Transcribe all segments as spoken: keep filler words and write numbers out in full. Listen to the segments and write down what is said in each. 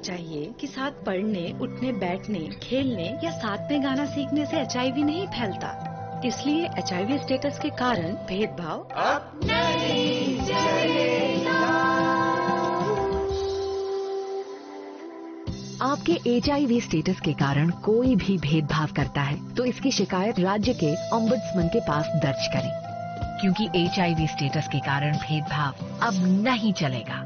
चाहिए कि साथ पढ़ने, उठने, बैठने, खेलने या साथ में गाना सीखने से एचआईवी नहीं फैलता। इसलिए एचआईवी स्टेटस के कारण भेदभाव अब नहीं चलेगा। आपके एचआईवी स्टेटस के कारण कोई भी भेदभाव करता है, तो इसकी शिकायत राज्य के ओम्बुड्समैन के पास दर्ज करें, क्योंकि एचआईवी स्टेटस के कारण भेदभाव अब नहीं चलेगा।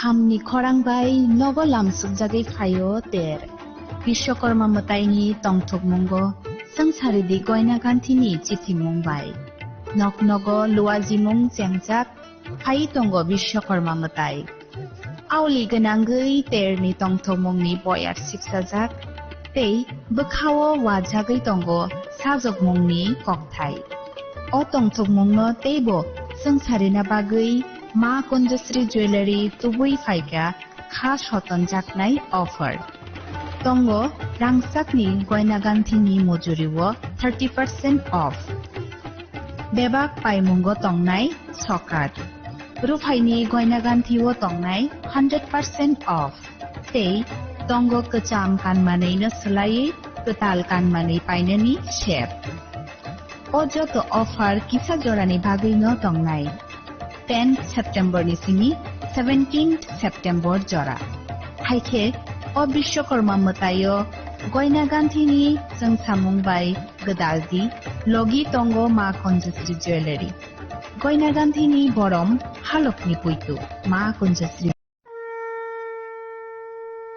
Khamni khorang bai nogo lamsukjagwi phaio ter. Bishwakarma mwtaini tongthokmungo swngcharidi Goina Ganthini chithimung bai. Nok nogo luajimung chengjak phai tongo Bishwakarma mwtai. Aoli gwnangwi terni tongthokmungni boyar sipsajak tei bwkhao wajagwi tongo sajokmungni kokthai. O tongthokmungno teibo swngcharina bagwi Ma Kunjasri Jewellery tubui phaikha kha sotonjaknai offer. Tongo rangchakni Goina Ganthini mujurio thirty percent off. Bebak paimungo tongnai sokat. Ruphaini Goina Ganthio tongnai hundred percent off. Tei tongo kwcham kanmanwino swlaiwi kwtal kanmanwi painani sep. O joto offer kisa jorani bagwino tongnai. Ten September ni simi seventeen September jora. Haikhe o Bishwakarma mwtaio Goina Ganthini chwngsamung bai gwdaldi logi tongo Ma Kunjasri Jewellery. Goina Ganthini borom halokni puitu Ma Kunjasri.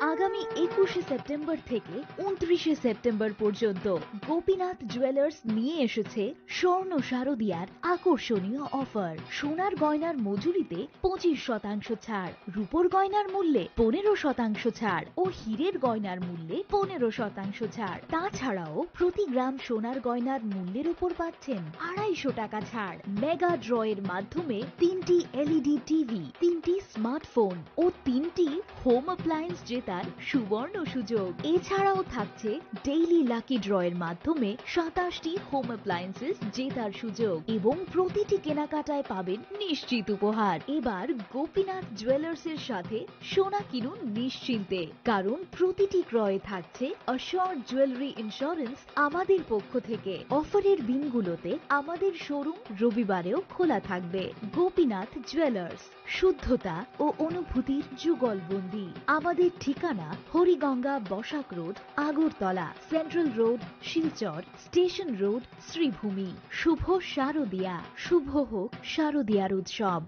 Agam একুশে সেপ্টেম্বর থেকে ঊনত্রিশে সেপ্টেম্বর পর্যন্ত গোপীনাথ জুয়েলার্স নিয়ে এসেছে স্বর্ণ শারদিয়ার আকর্ষণীয় অফার। সোনার গয়নার মজুরিতে পঁচিশ শতাংশ ছাড়, রূপোর গয়নার মূল্যে পনেরো শতাংশ ছাড় ও হীরের গয়নার মূল্যে পনেরো শতাংশ ছাড়। তাছাড়াও প্রতি গ্রাম সোনার গয়নার মূল্যের উপর পাচ্ছেন আড়াইশো টাকা ছাড়। মেগা ড্রয়ের মাধ্যমে তিনটি এলইডি টিভি, তিনটি স্মার্টফোন ও তিনটি হোম অ্যাপ্লায়েন্স জেতার সুবর্ণ সুযোগ। এছাড়াও থাকছে ডেইলি লাকি ড্রয়ের মাধ্যমে সাতাশটি হোম অ্যাপ্লায়েন্সেস জেতার সুযোগ এবং প্রতিটি কেনাকাটায় পাবেন নিশ্চিত উপহার। এবার গোপীনাথ জুয়েলার্সের সাথে সোনা কিনুন নিশ্চিন্তে, কারণ প্রতিটি ক্রয়ে থাকছে অ্যাসিওরড জুয়েলারি ইন্স্যুরেন্স আমাদের পক্ষ থেকে। অফারের দিনগুলোতে আমাদের শোরুম রবিবারেও খোলা থাকবে। গোপীনাথ জুয়েলার্স, শুদ্ধতা ও অনুভূতির যুগলবন্দি। আমাদের ঠিকানা Hariganga Basak road, Agartala, central road, Silchar, station road, Sribhumi. শুভ শারদিয়া, শুভ হোক শারদিয়ার উৎসব।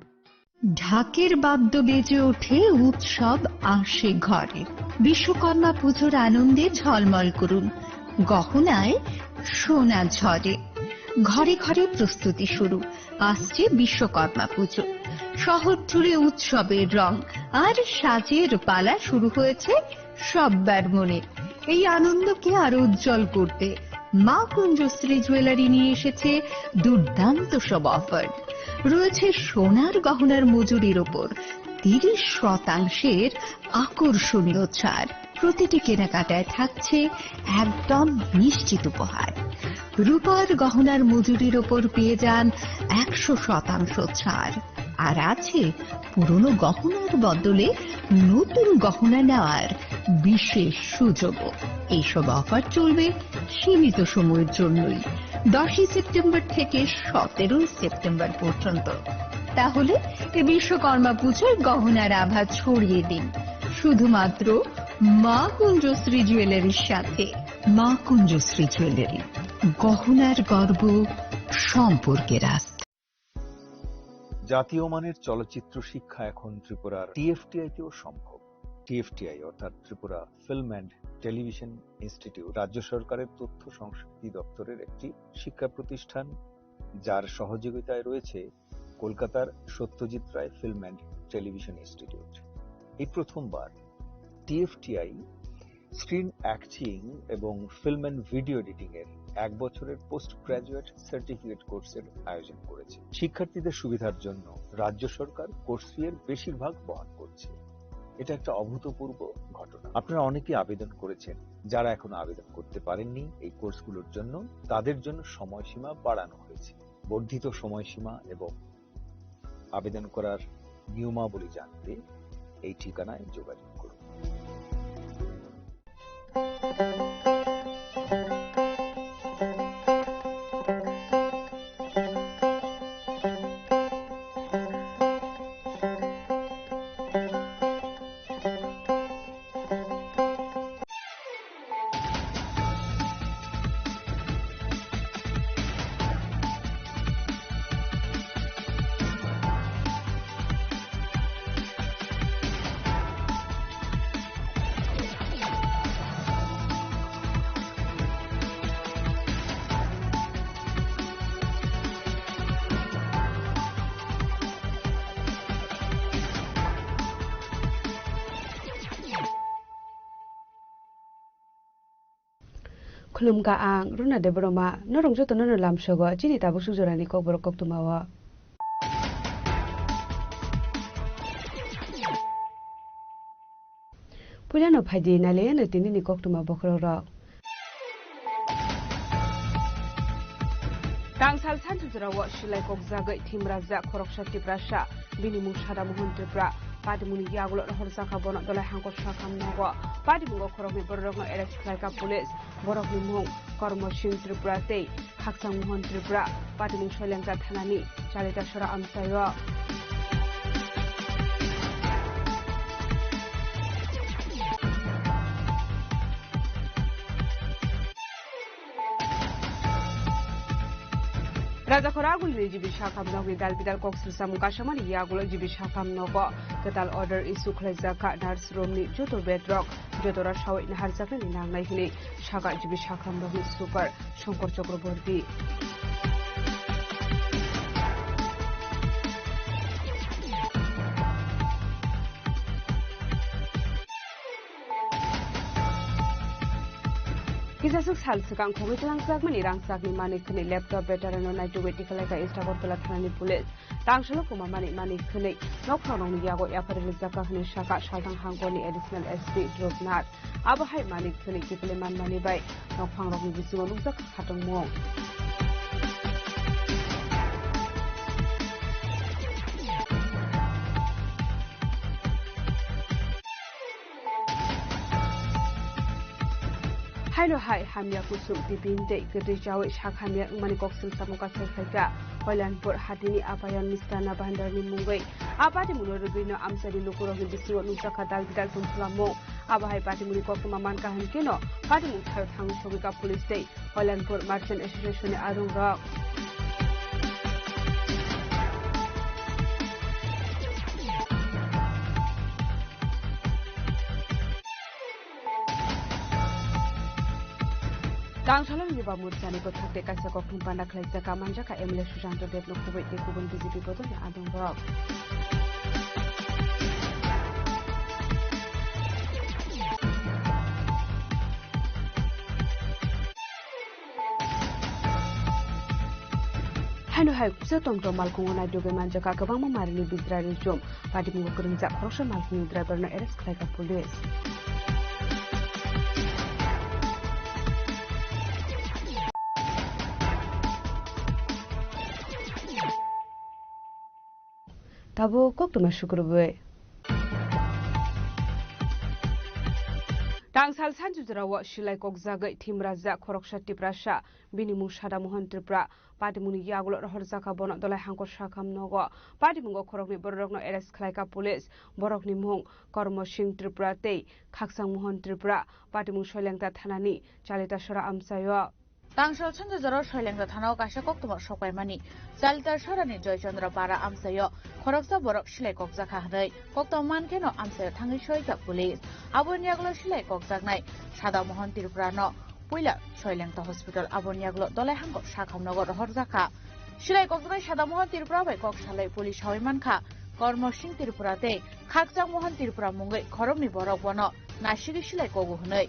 ঢাকের বাদ্য বেজে ওঠে, উৎসব আসে ঘরে। বিশ্বকর্মা পুজোর আনন্দে ঝলমল করুন, গহনায় সোনা ঝরে। ঘরে ঘরে প্রস্তুতি শুরু, আসছে বিশ্বকর্মা পুজো। শহর জুড়ে উৎসবের রং, আর সাজের পালা শুরু হয়েছে সব্বার মনে। এই আনন্দকে আরো উজ্জ্বল করতে মা কুঞ্জশ্রী জুয়েলারি নিয়ে এসেছে দুর্দান্ত সব অফার। রয়েছে সোনার গহনার মজুরির ওপর তিরিশ শতাংশের আকর্ষণীয় ছাড়। প্রতিটি কেনাকাটায় থাকছে একদম নিশ্চিত উপহার। রূপার গহনার মজুরির ওপর পেয়ে যান একশো শতাংশ ছাড়। আর আছে পুরনো গহনার বদলে নতুন গহনা নেওয়ার বিশেষ সুযোগও। এইসব অফার চলবে সীমিত সময়ের জন্যই, দশই সেপ্টেম্বর থেকে সতেরোই সেপ্টেম্বর পর্যন্ত। তাহলে এ বিশ্বকর্মা পুজোয় গহনার আভা ছড়িয়ে দিন শুধুমাত্র মা কুঞ্জশ্রী জুয়েলারির সাথে। মা কুঞ্জশ্রী জুয়েলারি, গহনার গর্ব, সম্পর্কের আস্থা। জাতীয় মানের চলচ্চিত্র শিক্ষা এখন ত্রিপুরার টিএফটিআই তেও সম্ভব। টিএফটিআই অর্থাৎ Tripura film and television institute রাজ্য সরকারের তথ্য সংস্কৃতি দপ্তরের একটি শিক্ষা প্রতিষ্ঠান, যার সহযোগিতায় রয়েছে কলকাতার সত্যজিৎ Ray film and television institute. এই প্রথমবার টিএফটিআই স্ক্রিন অ্যাক্টিং এবং ফিল্ম অ্যান্ড ভিডিও এডিটিং এর এক বছরের পোস্ট গ্র্যাজুয়েট সার্টিফিকেট কোর্সের আয়োজন করেছে। শিক্ষার্থীদের সুবিধার জন্য রাজ্য সরকার কোর্স ফি এর বেশিরভাগ বহন করছে। এটা একটা অভূতপূর্ব ঘটনা। আপনারা অনেকেই আবেদন করেছেন, যারা এখনো আবেদন করতে পারেননি এই কোর্সগুলোর জন্য, তাদের জন্য সময়সীমা বাড়ানো হয়েছে। বর্ধিত সময়সীমা এবং আবেদন করার নিয়মাবলী জানতে এই ঠিকানায় যোগাযোগ করুন। Khulumkha ang Runa Debbarma, norok jotono no lamsogo chini tabuk sujorani kokborok koktwmao. Puilano phaidi nailaiano tinini koktwma bokhorokrok. Tangsal sanchujrao silai kokjagwi thimrajak khoroksa Tiprasa, bini mung Sada Mohon Tripura. Patimungni yagulo rohorjakha bono dolai hangkor sakham nogo. Patimungo khoroknwi bororokno arrest khlaikha police. Borokni mung Kormo Singh Tripura tei Khakchang Mohon Tripura. Patimung Soilengcha thanani Chalitasora amchaio. Rajakhor Agulni G B Sakham nokni dal bidal kok swrwngsamung kasamani yagulo G B Sakham nogo kwtal order issue khlaijak kha nurse romni joto bedrok jotora sawi naharjaknani nangnai hwnwi sakha G B Sakham nokni super Shankar Chakraborty. Kisaswk sal swkang khogwi twlangjakmani rangchakni manik khwnwi laptop battery no naitugwi tikalaikha East Agartala thanani police. Tangsalo kwmamani manik khwnwi nokphrangrokni yago yapharwi rijak kha hwnwi sakha Salthang hangkorni additional S P Dhruv Nath. Abo hai manik khwnwi kiphilwi manmani bai nokphrangrokni bisingo nukjak kha khatungmung. Haino hai hamya kusum tibin tei kwtwi chawi sak hamya wngmani kok swrwngsamung kaisa khlaikha Hoilanpur hatini Apayan Mistrana Bhandarni mungwi. A patimungno rwgwino amchaini lukurokni bisingo nukjakha dal bidal tongphlamung. Abo hai patimungni koktwma mankha hwnkeno patimung thaio thangwi sogwikha police tei Hoilanpur Merchant Association ni arungrok. Tangsalani Yuba Morchani bwkhak tei kaisa kokthum panda khlaijak kha manjakha M L A Sujanto Debno kubui tei kubun B J P bodolni adongrok. Haino hai kuksa tomtom malkhungo naidogwi manjakha kwbangma marini bijra rijum. Patimungo kwrwngjak khoroksa malkhungni driver no arrest khlaikha police. Tabuk koktwma sukrubwi. Tangsal sanju jorao silai kokjagwi thimrajak khoroksa Tiprasa, bini mung Sada Mohan Tripura. Patimungni yagulo rohorjakha bono Dolai Hangkor Sakham nogo. Patimungo khoroknwi bororokno arrest khlaikha police. Borokni mung Kormo Singh Tripura tei Khakchang Mohan Tripura. Patimung Soilengta thanani Chalita Sora amchaio. Tangsal sanjajaro Soilengta thanao kaisa koktwma sokpaimani Chalita Sorani Joychandra Para amchaio khoroksa borok silai kokjakha hwnwi koktwma mankheno amchaio thangwi soikha police. Aboni yagulo silai kokjaknai Sada Mohan Tripurano puila Soilengta Hospital, aboni yagulo Dolai Hangkor Sakhamnogo rohorjakha. Silai kokjaknai Sada Mohan Tripura bai kok salai police sawi mankha Kormo Singh Tripura tei Khakchang Mohan Tripura mungwi khoroknwi borok bono nasigwi silai kogo hwnwi.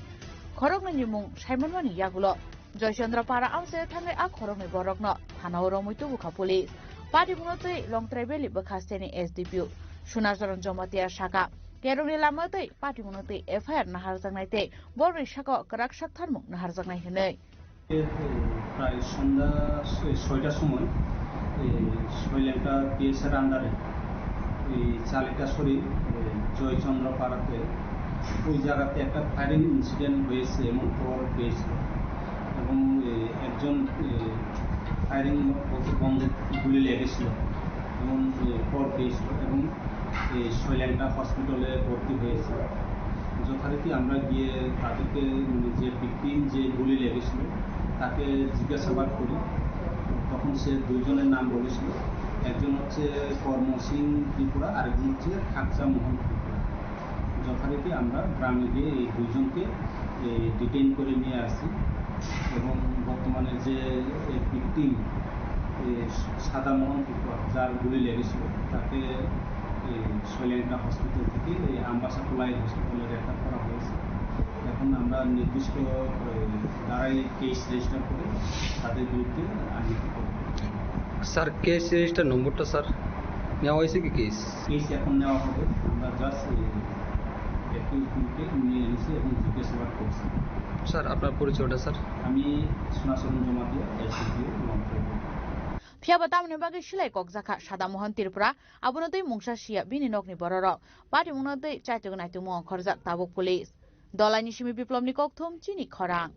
Khoroknwini mung saimanmani yagulo Joychandra Para amchaio thangwi a khoroknwi borokno thanao romwi tubukha police. Patimungno twi Longtrai Valley bwkha seni S D P O Sunacharan Jamatia sakha, kerongni lama twi patimungno twi F I R naharjaknai tei borokni sakao kwrak saktharmung naharjaknai hwnwi. Prai sonda soi-, soita somoi, eh, Soilengta P S R under-e, eh, Chalita Sori, eh, Joychandra Parate, ওই জায়গাতে একটা firing incident হয়েছে এবং খবর পেয়েছিল। এবং, এ, একজন, এ, ফায়ারিং বলতে বন্দুক গুলি লেগেছিল এবং, এ, খবর পেয়েছিল এবং, এ, সৈলেন্টা হসপিটালে ভর্তি হয়েছে। যথারীতি আমরা গিয়ে তাদেরকে, মানে, যে ভিকটিম যে গুলি লেগেছিল তাকে জিজ্ঞাসাবাদ করি। তখন সে দুইজনের নাম বলেছিল, একজন হচ্ছে কর্ম সিং ত্রিপুরা, আরেকজন হচ্ছে খাকচা মোহন ত্রিপুরা। যথারীতি আমরা গ্রামে গিয়ে এই দুইজনকে, এ, ডিটেইন করে নিয়ে আসি এবং বর্তমানে যে, এ, ভিকটিম, এ, সাদা মোহন ত্রিপুরা, যার গুলি লেগেছিল, তাকে, এ, সৈলেন্টা হসপিটাল থেকে এই আম্বাসা কোলাই হসপিটালে রেফার করা হয়েছে। এখন আমরা নির্দিষ্ট, এ, ধারায় কেস রেজিস্টার করে তাদের বিরুদ্ধে আইনি ব্যবস্থা করব। স্যার, কেস রেজিস্টার নম্বরটা, স্যার, নেওয়া হয়েছে কি কেস? কেস এখন নেওয়া হবে। আমরা জাস্ট, এ, অ্যাকিউজডকে নিয়ে এনেছি এবং জিজ্ঞাসাবাদ করছি। স্যার, আপনার পরিচয়টা, স্যার? আমি সোনাচরণ জমাতিয়া, এসডিপিও লংথই। Phiya bo tamoni bagwi silai kokjakha Sada Mohan Tripura, abono twi mungsa siya bini nokni bororok. Patimungno twi chaitugwi naitugmung ongkhorjak tabuk police. Dolaini simi Biplobni kokthum chini khorang.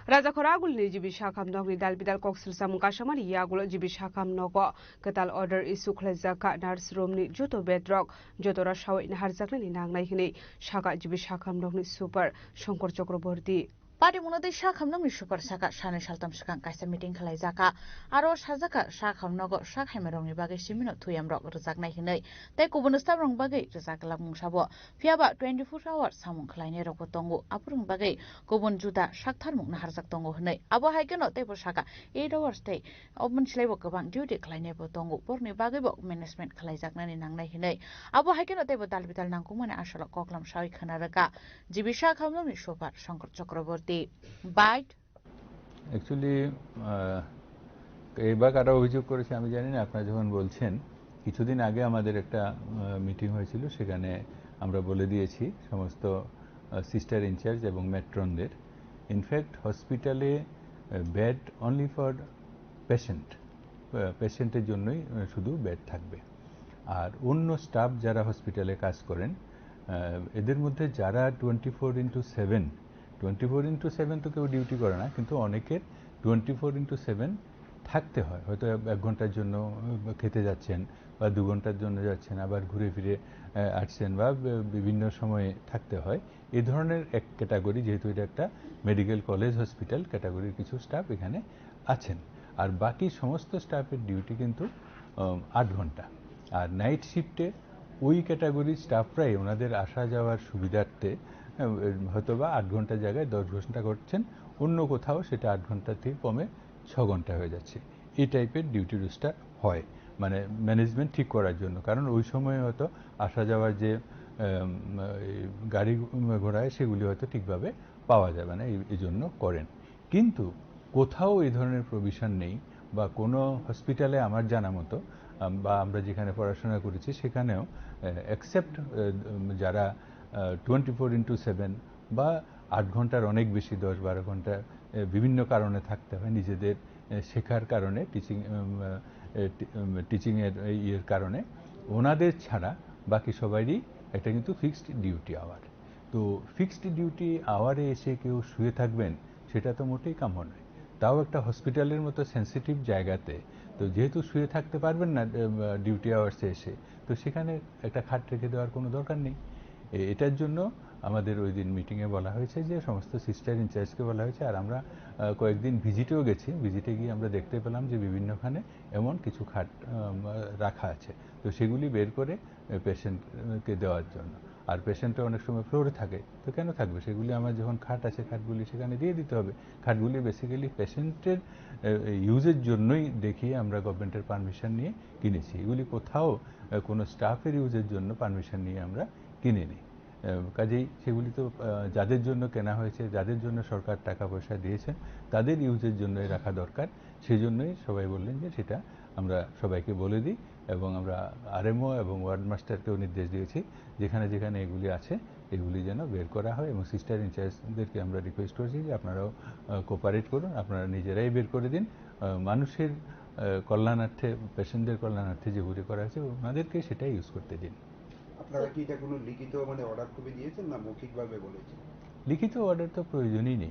Rajakhor Agulni G B Sakham nokni dal bidal kok swrwngsamung kasamani yagulo G B Sakham nogo kwtal order issue khlaijak kha nurse romni joto bedrok jotora sawi naharjaknani nangnai hwnwi sakha G B Sakham nokni super Shankar Chakraborty. Party mwnwi sak hamnokni super saka sanwi saltam swkang kaisa meeting khlaijakha. Aro sajakha sak hamnogo sak hamya rokni bagwi simino thuyam rok rwjaknai hinwi tei kubun staff rokni bagwi rwjak glak mung sabo. Phiya ba twenty four hours samung khlainai rokbo tongo. Aborokni bagwi kubun juda sakthar mung naharjak tongo hinwi. Abo hai kheno teibo saka eight hours tei oboni slaibo kwbang duty khlainaibo tongo. Borokni bagwibo management khlaijaknani nangnai hinwi. Abo hai kheno teibo dal bidal nangkukmani asalo koklam sawi khna rwkha. G B sak hamnokni super Shankar Chakraborty. Bite. Actually, আহ, এবার কারা অভিযোগ করেছে আমি জানি না। আপনারা যখন বলছেন, কিছুদিন আগে আমাদের একটা, আহ, মিটিং হয়েছিল, সেখানে আমরা বলে দিয়েছি সমস্ত, আহ, সিস্টার ইনচার্জ এবং মেট্রনদের। ইনফ্যাক্ট, হসপিটালে, আহ, বেড অনলি ফর পেশেন্ট, আহ, পেশেন্টের জন্যই, আহ, শুধু বেড থাকবে। আর অন্য স্টাফ যারা হসপিটালে কাজ করেন, আহ, এদের মধ্যে যারা twenty four into seven, twenty four into seven তো কেউ ডিউটি করে না, কিন্তু অনেকের টোয়েন্টি ফোর ইন্টু সেভেন থাকতে হয়। হয়তো এক, এক ঘন্টার জন্য, আহ, খেতে যাচ্ছেন বা দু ঘন্টার জন্য যাচ্ছেন, আবার ঘুরে ফিরে, আহ, আসছেন বা বি-, বিভিন্ন সময়ে থাকতে হয়। এই ধরনের এক ক্যাটাগরি, যেহেতু এটা একটা মেডিকেল কলেজ হসপিটাল, ক্যাটাগরির কিছু স্টাফ এখানে আছেন। আর বাকি সমস্ত স্টাফের ডিউটি কিন্তু, আম, আট ঘন্টা। আর নাইট শিফটে ওই ক্যাটাগরির স্টাফরাই ওনাদের আসা যাওয়ার সুবিধার্থে, আহ, হয়তো বা আট ঘন্টার জায়গায় দশ ঘন্টা করছেন, অন্য কোথাও সেটা আট ঘন্টা থেকে কমে ছ ঘন্টা হয়ে যাচ্ছে। এই টাইপের ডিউটি রোস্টার হয়, মানে, ম্যানেজমেন্ট ঠিক করার জন্য। কারণ ওই সময় হয়তো আসা যাওয়ার যে, আম, এই গাড়ি ঘোড়ায়, সেগুলি হয়তো ঠিকভাবে পাওয়া যাবে না, এই, এই জন্য করেন। কিন্তু কোথাও এই ধরনের প্রভিশন নেই বা কোনো হসপিটালে আমার জানা মতো, আম, বা আমরা যেখানে পড়াশোনা করেছি সেখানেও, আহ, এক্সেপ্ট, আহ, উম, যারা, আহ, টোয়েন্টি ফোর ইন্টু সেভেন বা আট ঘন্টার অনেক বেশি, দশ বারো ঘন্টা, আহ, বিভিন্ন কারণে থাকতে হয়, নিজেদের, আহ, শেখার কারণে, টিচিং, উম, আহ, টি-, উম, টিচিংয়ের, আহ, ইয়ের কারণে, ওনাদের ছাড়া বাকি সবারই একটা কিন্তু ফিক্সড ডিউটি আওয়ার। তো ফিক্সড ডিউটি আওয়ারে এসে কেউ শুয়ে থাকবেন, সেটা তো মোটেই কাম্য নয়। তাও একটা হসপিটালের মতো সেনসিটিভ জায়গাতে, তো যেহেতু শুয়ে থাকতে পারবেন না, এ, ডিউটি আওয়ার্সে এসে, তো সেখানে একটা খাট রেখে দেওয়ার কোনো দরকার নেই। এ-, এটার জন্য আমাদের ওই দিন মিটিংয়ে বলা হয়েছে যে সমস্ত সিস্টার ইনচার্জকে বলা হয়েছে। আর আমরা, আহ, কয়েকদিন ভিজিটেও গেছি, ভিজিটে গিয়ে আমরা দেখতে পেলাম যে বিভিন্নখানে এমন কিছু খাট, আম, রাখা আছে। তো সেগুলি বের করে, এ, পেশেন্টকে দেওয়ার জন্য। আর পেশেন্ট তো অনেক সময় ফ্লোরে থাকে, তো কেন থাকবে? সেগুলি আমার যখন খাট আছে, খাটগুলি সেখানে দিয়ে দিতে হবে। খাটগুলি বেসিক্যালি পেশেন্টের, এ, এ, ইউজের জন্যই দেখিয়ে আমরা গভর্নমেন্টের পারমিশন নিয়ে কিনেছি। এগুলি কোথাও, এ, কোনো স্টাফের ইউজের জন্য পারমিশন নিয়ে আমরা কিনিনি। এ, কাজেই সেগুলি তো, আহ, যাদের জন্য কেনা হয়েছে, যাদের জন্য সরকার টাকা পয়সা দিয়েছেন, তাদের ইউজের জন্যই রাখা দরকার। সেই জন্যই সবাই বললেন যে সেটা আমরা সবাইকে বলে দিই এবং আমরা আরএমও এবং ওয়ার্ড মাস্টারকেও নির্দেশ দিয়েছি, যেখানে যেখানে এগুলি আছে, এগুলি যেন বের করা হয় এবং সিস্টার ইনচার্জদেরকে আমরা রিকোয়েস্ট করেছি যে আপনারাও, আহ, কোঅপারেট করুন, আপনারা নিজেরাই বের করে দিন। আহ, মানুষের, আহ, কল্যাণার্থে, পেশেন্টদের কল্যাণার্থে যেগুলি করা হয়েছে, ওনাদেরকে সেটাই ইউজ করতে দিন। আপনারা কি এটা কোনো লিখিত, মানে, অর্ডার কপি দিয়েছেন না মৌখিকভাবে বলেছেন? লিখিত অর্ডার তো প্রয়োজনই নেই,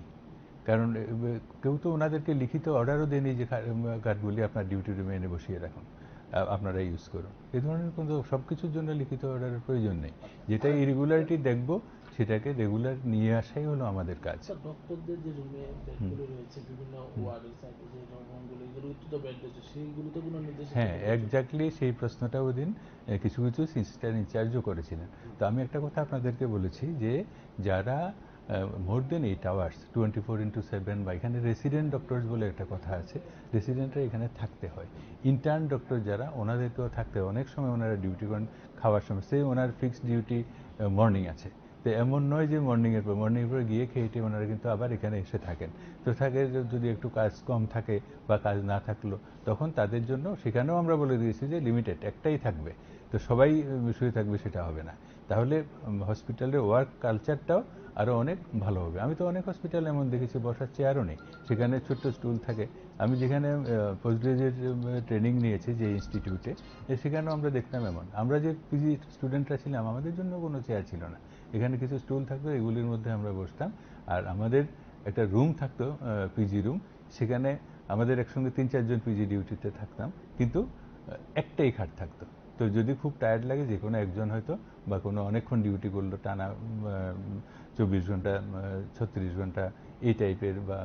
কারণ, এ, এ, কেউ তো ওনাদেরকে লিখিত অর্ডারও দেয়নি যে খা-, উম, কার্ডগুলি আপনার ডিউটি রুমে এনে বসিয়ে রাখুন, আ-, আপনারা ইউজ করুন। এই ধরনের কোনো, সব কিছুর জন্য লিখিত অর্ডারের প্রয়োজন নেই। যেটা ইরেগুলারিটি দেখব, সেটাকে রেগুলার নিয়ে আসাই হলো আমাদের কাজ। স্যার, ডক্টরদের যে রুমে হুম। বেডগুলি রয়েছে, বিভিন্ন হুম। ওয়ার্ডের সাইডে যে রুমগুলি, এগুলো তো বেড রয়েছে, সেইগুলো তো কোনো নির্দেশিত হ্যাঁ, রয়েছে? এক্স্যাক্টলি সেই প্রশ্নটা ওদিন, এ, কিছু কিছু সিস্টার ইনচার্জও করেছিলেন। তো আমি একটা কথা আপনাদেরকে বলেছি যে যারা, আহ, more than eight hours, twenty four into seven, বা এখানে রেসিডেন্ট ডক্টরস বলে একটা কথা আছে, রেসিডেন্টরা এখানে থাকতে হয়। ইন্টার্ন ডক্টর যারা, ওনাদেরকেও থাকতে হয়। অনেক সময় ওনারা ডিউটি করেন খাওয়ার সময়, সেই ওনার ফিক্সড ডিউটি, আহ, মর্নিং আছে। তো এমন নয় যে মর্নিংয়ের পর, মর্নিংয়ের পর গিয়ে খেয়ে টেয়ে ওনারা কিন্তু আবার এখানে এসে থাকেন। তো থাকে যে যদি একটু কাজ কম থাকে বা কাজ না থাকলো, তখন তাদের জন্য সেখানেও আমরা বলে দিয়েছি যে লিমিটেড, একটাই থাকবে। তো সবাই, উম, শুয়ে থাকবে, সেটা হবে না। তাহলে, উম, হসপিটালের ওয়ার্ক কালচারটাও আরও অনেক ভালো হবে। আমি তো অনেক হসপিটাল এমন দেখেছি, বসার চেয়ারও নেই, সেখানে ছোট্ট স্টুল থাকে। আমি যেখানে, আহ, পোস্ট গ্রাজুয়েট, উম, ট্রেনিং নিয়েছি যে ইনস্টিটিউটে, এ, সেখানেও আমরা দেখতাম এমন। আমরা যে পিজি স্টুডেন্টরা ছিলাম, আমাদের জন্য কোনো চেয়ার ছিল না। এখানে কিছু স্টুল থাকতো, এগুলির মধ্যে আমরা বসতাম। আর আমাদের একটা রুম থাকতো, আহ, পিজি রুম, সেখানে আমাদের একসঙ্গে তিন চারজন পিজি ডিউটিতে থাকতাম, কিন্তু, আহ, একটাই খাট থাকতো। তো যদি খুব টায়ার্ড লাগে, যে কোনো একজন হয়তো, বা কোনো অনেকক্ষণ ডিউটি করলো, টানা, উম, আহ, চব্বিশ ঘন্টা, আহ, ছত্রিশ ঘন্টা, এই টাইপের বা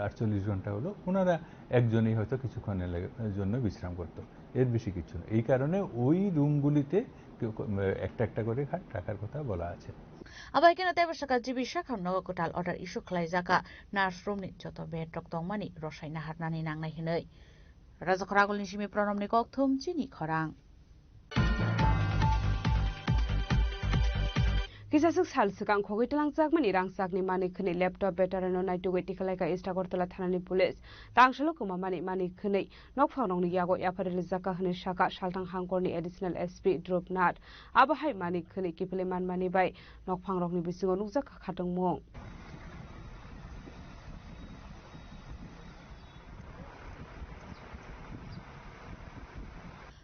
আটচল্লিশ ঘন্টা হলো, ওনারা একজনই হয়তো কিছুক্ষণের লে-, জন্য বিশ্রাম করতো, এর বেশি কিছু না। এই কারণে ওই রুমগুলিতে কেউ ক-, একটা একটা করে খাট রাখার কথা বলা আছে। Abo hai kheno teibo sakha G B sakha nogo kwtal order issue khlaijak kha, nurse room ni joto bed rok tongmani rwsai naharnani nangnai hwnwi. Rajakhor Agulni simi Pranamni kokthum chini khorang. Kisaswk sal swkang khogwi twlangjakmani rangchakni manwi khwnwi laptop battery no naitugwi tikhlaikha East Agartala thanani police. Tangsalo kwmamani manwi khwnwi nokphangrokni yago yapharwi rijak kha hwnwi sakha Salthang Hangkorni Additional S P Dhruv Nath. Abo hai manwi khwnwi kiphilwi manmani bai nokphangrokni bisingo nukjak kha khatungmung.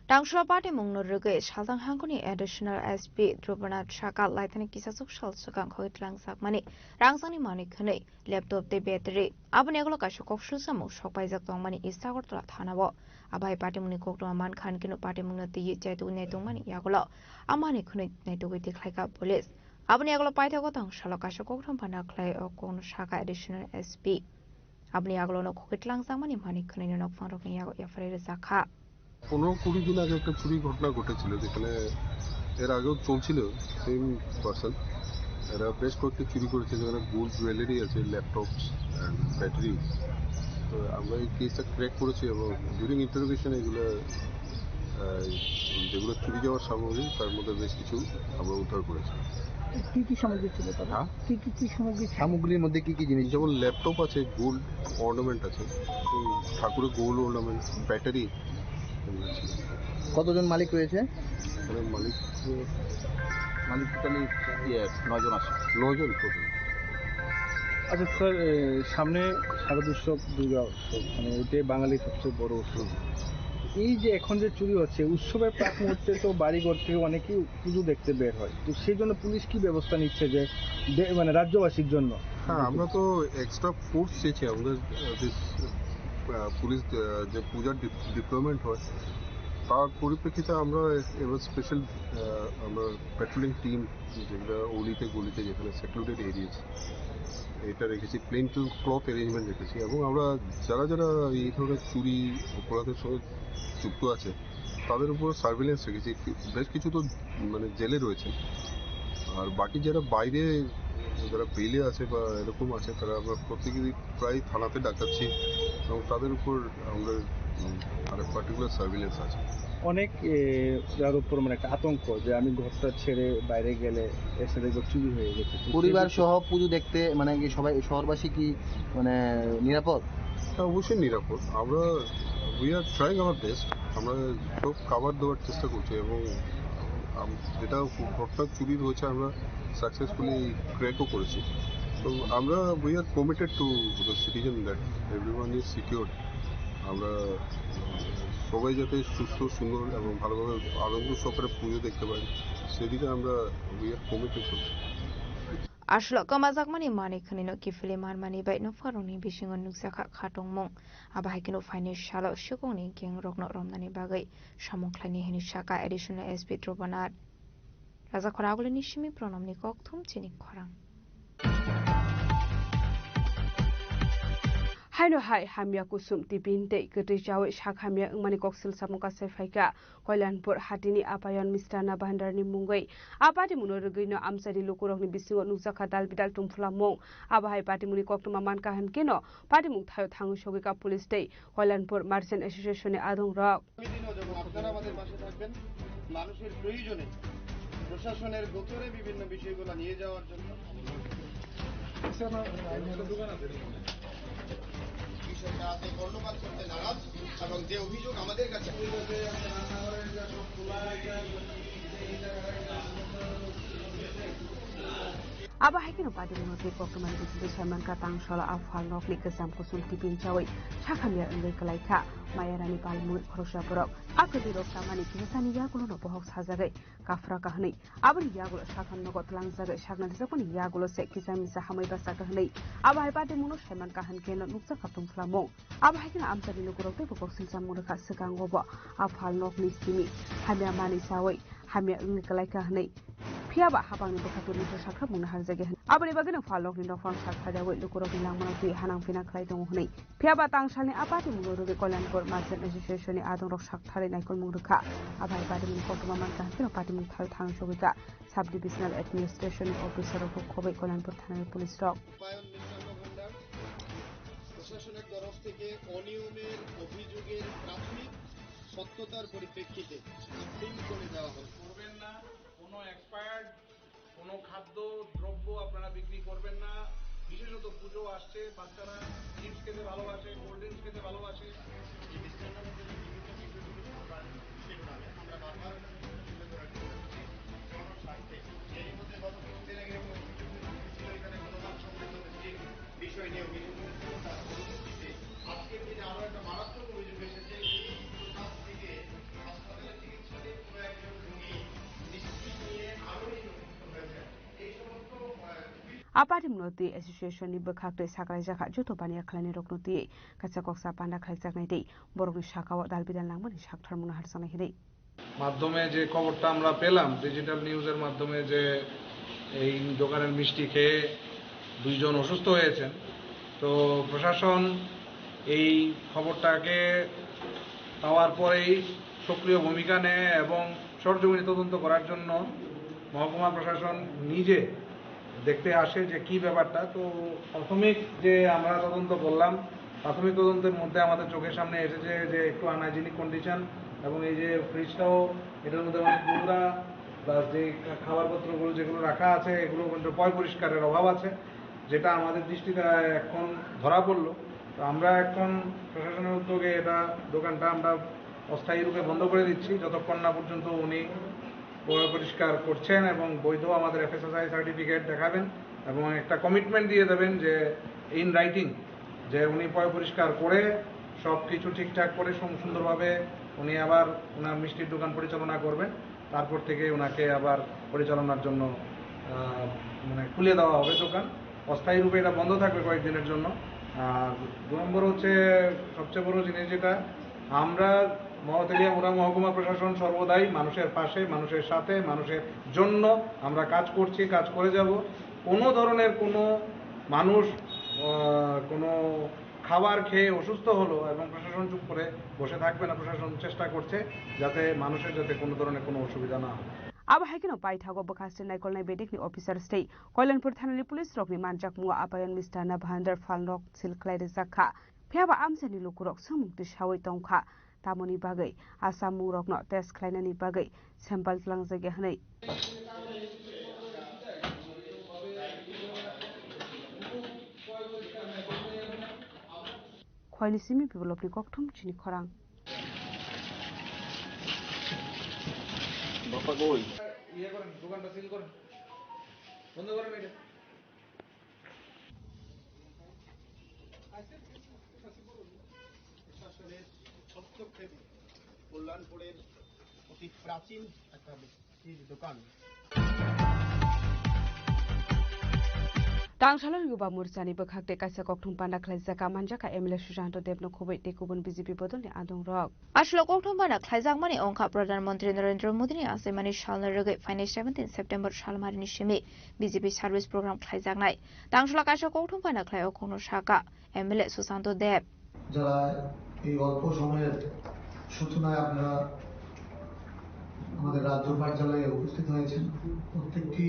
Tangsalo patimungno rwgwi Salthang Hangkorni Additional S P Dhruv Nath sakha laithani kisaswk sal swkang khogwi twlangjakmani rangchakni manwi khwnwi laptop tei battery. Aboni yagulo kaisa kok sulsamung sok paijak tongmani East Agartala thanao. Abo hai patimungni koktwma mankha hinkhe no patimungno twiwi chaitugwi naitongmani yagulo amani khwnwi naitugwi tikhlaikha police. Aboni yagulo paithago tangsalo kaisa kokthum phano khlai o kokno sakha Additional S P. Aboni yagulo no khogwi twlangjakmani manwi khwnwino nokphangrokni yago yapharwi rijak kha. পনেরো কুড়ি দিন আগে একটা চুরির ঘটনা ঘটেছিল, যেখানে এর আগেও চলছিল সেম পার্সন। এরা বেশ কয়েকটি চুরি করেছে, যেখানে গোল্ড জুয়েলারি আছে, ল্যাপটপস অ্যান্ড ব্যাটারি। তো আমরা এই কেসটা ক্র্যাক করেছি এবং ডিউরিং ইন্টারোগেশন এগুলো, আহ, যেগুলো চুরি যাওয়ার সামগ্রী, তার মধ্যে বেশ কিছু আমরা উদ্ধার করেছি। কি কি সামগ্রী ছিল তাদের? হ্যাঁ? কি কি কি সামগ্রী ছিল? সামগ্রীর মধ্যে কি কি জিনিস? যেমন ল্যাপটপ আছে, গোল্ড অর্নামেন্ট আছে, উম, ঠাকুরের গোল্ড অর্নামেন্ট, ব্যাটারি, এগুলো ছিল। কতজন মালিক রয়েছে? এখানে মালিক, মালিক টোটালি, ইয়ে, নয়জন আছে। নয়জন টোটাল। আচ্ছা স্যার, এ, সামনে শারদোৎসব, দুর্গা উৎসব, মানে ওইটাই বাঙালির সবচেয়ে বড় উৎসব। এই যে এখন যে চুরি হচ্ছে, উৎসবের প্রাক মুহূর্তে তো বাড়ি ঘর থেকে অনেকেই পুজো দেখতে বের হয়, তো সেই জন্য পুলিশ কি ব্যবস্থা নিচ্ছে যে দে-, মানে রাজ্যবাসীর জন্য? হ্যাঁ, আমরা তো এক্সট্রা ফোর্স চেয়েছি আমাদের, আহ, যে, আহ, পুলিশ, আহ, যে পূজার ডিপ-, ডিপ্লয়মেন্ট হয়, তার পরিপ্রেক্ষিতে আমরা এবার স্পেশাল, আহ, আমরা প্যাট্রোলিং টিম, যেগুলো অলিতে গলিতে যেখানে সেক্লুডেড এরিয়াস, এটা রেখেছি, প্লেন টু ক্লথ অ্যারেঞ্জমেন্ট রেখেছি এবং আমরা যারা যারা এই ধরনের চুরি অপরাধের সঙ্গে যুক্ত আছে, তাদের উপর সার্ভেইলেন্স রেখেছি। কি-, বেশ কিছু তো, মানে, জেলে রয়েছে, আর বাকি যারা বাইরে, যারা বেইলে আছে বা এরকম আছে, তারা আমরা প্রত্যেকেরই প্রায় থানাতে ডাকাচ্ছি এবং তাদের উপর আমরা, উম, আরো পার্টিকুলার সার্ভেইলেন্স আছে। অনেক, এ, যার উপর, মানে, একটা আতঙ্ক যে আমি ঘরটা ছেড়ে বাইরে গেলে এসে দেখবো চুরি হয়ে গেছে। তো পরিবার সেদিকে সহ পুজো দেখতে, মানে, কি সবাই, শহরবাসী কি, মানে, নিরাপদ? হ্যাঁ, অবশ্যই নিরাপদ। আমরা, we are trying our best। আমরা সব কভার দেওয়ার চেষ্টা করছি এবং আম-, যেটা ঘটনা চুরির হয়েছে, আমরা সাকসেসফুলি ক্র্যাকও করেছি। তো আমরা, we are committed to the citizen that everyone is secured। আমরা সবাই যাতে সুস্থ, সুন্দর এবং ভালোভাবে আনন্দ সহকারে পুজো দেখতে পারি, সেদিকে আমরা, we are committed to। Aswk kwmajakmani manwi khwnwino kiphilwi manmani bai nokpharokni bisingo nukjakha khatungmung. Abo hai kheno phaini salo swkangni gang rokno romnani bagwi samung khlainai hwnwi sakha Additional S P Dhruv Nath. Rajakhor Agulini simi Pranamni kokthum chini khorang. Haino hai hamya kusum tipin tei kwtwi chawi sak hamya wngmani koksil samung kasai phaikha. Koilanpur hatini Apayon Mistrana Bhandarni mungwi a patimungno rwgwino amchaini lukurokni bisingo nukjakha dal bidal tungphulamung. Abo hai patimungni koktwma mankha hwnkhe no patimung thaio thangwi sogwikha police tei Koilanpur Merchant Association ni adongrok. আগামী দিনেও যেমন আপনারা আমাদের পাশে থাকবেন, মানুষের প্রয়োজনে প্রশাসনের গোচরে বিভিন্ন বিষয়গুলো নিয়ে যাওয়ার জন্য। বিষয়টা আছে কর্ণপাত করতে নারাজ এবং যে অভিযোগ আমাদের কাছে Abo hai kheno patimungno tei koktwmani bisingtwi saimankha tangsalo a phalnokni kwcham kusum tipin chawi sakhamya wngwi kwlaikha. Mayarani palmungwi khoroksa borok a kwtwirok tamani kisasani yagulono bohok sajagwi kaphra kha hwnwi aboni yagulo sakham nogo twlangjagwi saknalijakmani yagulo se kisa misa hamwi bachakha hwnwi abo hai patimungno saimankha hwnkhe no nukjakha tungphlamung. Abo hai kheno amchaini lukurok teibo koksilchamung rwkha swkango bo a phalnokni simi hamya manwi chawi hamya wngwi kwlaikha hwnwi. Phiya ba hapangni bwkha twi mungsa sakha mungna harjagya hwnwi. Aboni bagwino phalokni nokphang sak phaidaui lukurokni langmano twi hanang phina khlai tongo hwnwi. Phiya ba tangsalni a patimungno rwgwi Kalyanpur Merchant Association ni adongrok saktharwi naikolmung rwkha. Abai patimungni koktwma mankha hwnkhe patimung tharwi thang sogwikha. Sub Divisional Administration ni officer rokbo khobwi Kalyanpur thanani police rok. Rupayal Mishra Bhandar প্রশাসনের তরফ থেকে অনিয়মের অভিযোগের প্রাথমিক সত্যতার পরিপ্রেক্ষিতে সিল করে দেওয়া হয়েছে। করবেন না, কোনো এক্সপায়ার্ড কোনো খাদ্য দ্রব্য আপনারা বিক্রি করবেন না। বিশেষত পুজো আসছে, বাচ্চারা চিপস খেতে ভালোবাসে, কোল্ড ড্রিঙ্কস খেতে ভালোবাসে। এই ডিসকাউন্টের মধ্যে যে বিভিন্ন কিছু জিনিস আমরা, সেগুলো আনে। আমরা বারবার তুলে ধরার চেষ্টা করছি জনস্বার্থে। এরই মধ্যে গত কিছুদিন আগে একটা অভিযোগ ছিল, এখানে কোনো মাল সংক্রান্ত মিষ্টির বিষয় নিয়ে অভিযোগ উঠেছিল। তার পরবর্তীতে আজকের দিনে আরও একটা মারাত্মক অভিযোগ এসেছে। এই দোকান থেকে হাসপাতালে চিকিৎসাধীন কোনো একজন রোগী মিষ্টি নিয়ে আরোই অসুস্থ হয়েছেন। এই সমস্ত, আহ, A patimungno twi association ni bwkhak twi sakraijak kha, joto baniya khlainai rokno twi kaisa koksa panda khlaijaknai tei borokni sakao dal bidal nangmani sakthar mungna harjaknai hwnwi. মাধ্যমে যে খবরটা আমরা পেলাম, ডিজিটাল নিউজের মাধ্যমে, যে এই দোকানের মিষ্টি খেয়ে দুইজন অসুস্থ হয়েছেন, তো প্রশাসন এই খবরটাকে পাওয়ার পরেই সক্রিয় ভূমিকা নেয় এবং সরজমিনে তদন্ত করার জন্য মহকুমা প্রশাসন নিজে দেখতে আসে যে কি ব্যাপারটা। তো প্রাথমিক যে আমরা তদন্ত করলাম, প্রাথমিক তদন্তের মধ্যে আমাদের চোখের সামনে এসেছে যে একটু আনহাইজিনিক কন্ডিশন, এবং এই যে ফ্রিজটাও, এটার মধ্যে অনেক নোংরা, প্লাস যে খা-, খাবারপত্রগুলো যেগুলো রাখা আছে, এগুলো কিন্তু পয় পরিষ্কারের অভাব আছে, যেটা আমাদের দৃষ্টিতে এখন ধরা পড়লো। তো আমরা এখন প্রশাসনের উদ্যোগে এটা, দোকানটা আমরা অস্থায়ী রূপে বন্ধ করে দিচ্ছি, যতক্ষণ না পর্যন্ত উনি পয় পরিষ্কার করছেন এবং বৈধ আমাদের এফএসএসআই সার্টিফিকেট দেখাবেন এবং একটা কমিটমেন্ট দিয়ে দেবেন যে ইন রাইটিং, যে উনি পয় পরিষ্কার করে সব কিছু ঠিকঠাক করে সু-, সুন্দরভাবে উনি আবার ওনার মিষ্টির দোকান পরিচালনা করবেন। তারপর থেকে ওনাকে আবার পরিচালনার জন্য, আহ, মানে, খুলে দেওয়া হবে দোকান। অস্থায়ী রূপে এটা বন্ধ থাকবে কয়েকদিনের জন্য। আর দু নম্বর হচ্ছে সবচেয়ে বড় জিনিস যেটা, আমরা মহাতেলিয়া মুড়া মহকুমা প্রশাসন সর্বদাই মানুষের পাশে, মানুষের সাথে, মানুষের জন্য আমরা কাজ করছি, কাজ করে যাব। কোনো ধরনের কোনো মানুষ, আহ, কোনো খাবার খেয়ে অসুস্থ হলো এবং প্রশাসন চুপ করে বসে থাকবে না, প্রশাসন চেষ্টা করছে যাতে মানুষের যাতে কোনো ধরনের কোনো অসুবিধা না হয়। Abo hai kheno paithago bwkha se naikolnai bedekni officers tei Kalyanpur thanani police rokni manjakmungo apayan Mister Nabhandar Phalnok sil khlai rijak kha. Phiya ba amchaini lukurok swngmung twi saui tong kha. Tamoni bagwi a chamungrokno test khlainani bagwi sample tlangjak ya hwnwi. Khoini simi biplopni kokthum chini khorang. Bappa কই? ইয়ে করেন, দোকানটা সিল করেন, বন্ধ করেন এটা। প্রশাসনের হস্তক্ষেপে কল্যাণপুরের অতি প্রাচীন একটা মিষ্টির দোকান। Tangsalo Yuba Morchani bwkhak tei kaisa kokthum panda khlaijak, manjak kha M L A Susanto Debno khobwi tei kubun B J P bodolni adongrok. Aswk kokthum panda khlaijakmani wngkha Pradhan Mantri Narendra Modini achaimani salni rwgwi phainai seventeen September salmarini simi B J P service program khlaijaknai. Tangsalo kaisa kokthum panda khlai o kokno sakha M L A Susanto Deb. যারা এই অল্প সময়ের সূচনায় আপনারা আমাদের রাজ্য কার্যালয়ে উপস্থিত হয়েছেন, প্রত্যেকটি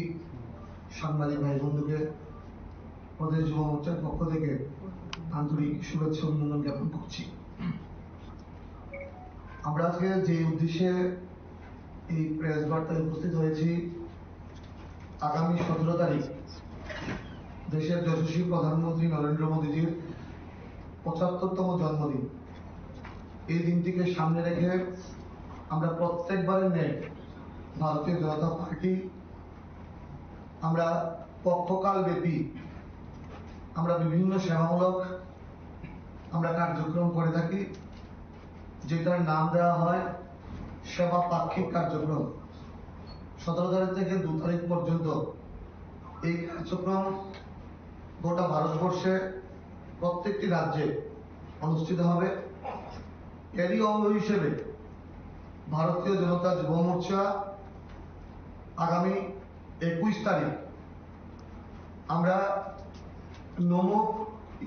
সাংবাদিক ভাই বন্ধুকে প্রদেশ যুব মোর্চার পক্ষ থেকে আন্তরিক শুভেচ্ছা অভিনন্দন জ্ঞাপন করছি। আমরা আজকে যে উদ্দেশ্যে এই প্রেস বার্তায় উপস্থিত হয়েছি, আগামী সতেরো তারিখ দেশের যশস্বী প্রধানমন্ত্রী নরেন্দ্র মোদীজির পঁচাত্তরতম জন্মদিন। এই দিনটিকে সামনে রেখে আমরা প্রত্যেকবারের ন্যায় ভারতীয় জনতা পার্টি আমরা পক্ষকাল ব্যাপী আমরা বিভিন্ন সেবামূলক আমরা কার্যক্রম করে থাকি, যেটার নাম দেওয়া হয় সেবা পাক্ষিক কার্যক্রম। সতেরো তারিখ থেকে দু তারিখ পর্যন্ত এই কার্যক্রম গোটা ভারতবর্ষে প্রত্যেকটি রাজ্যে অনুষ্ঠিত হবে। এরই অঙ্গ হিসেবে ভারতীয় জনতা যুব মোর্চা আগামী একুশ তারিখ আমরা নমো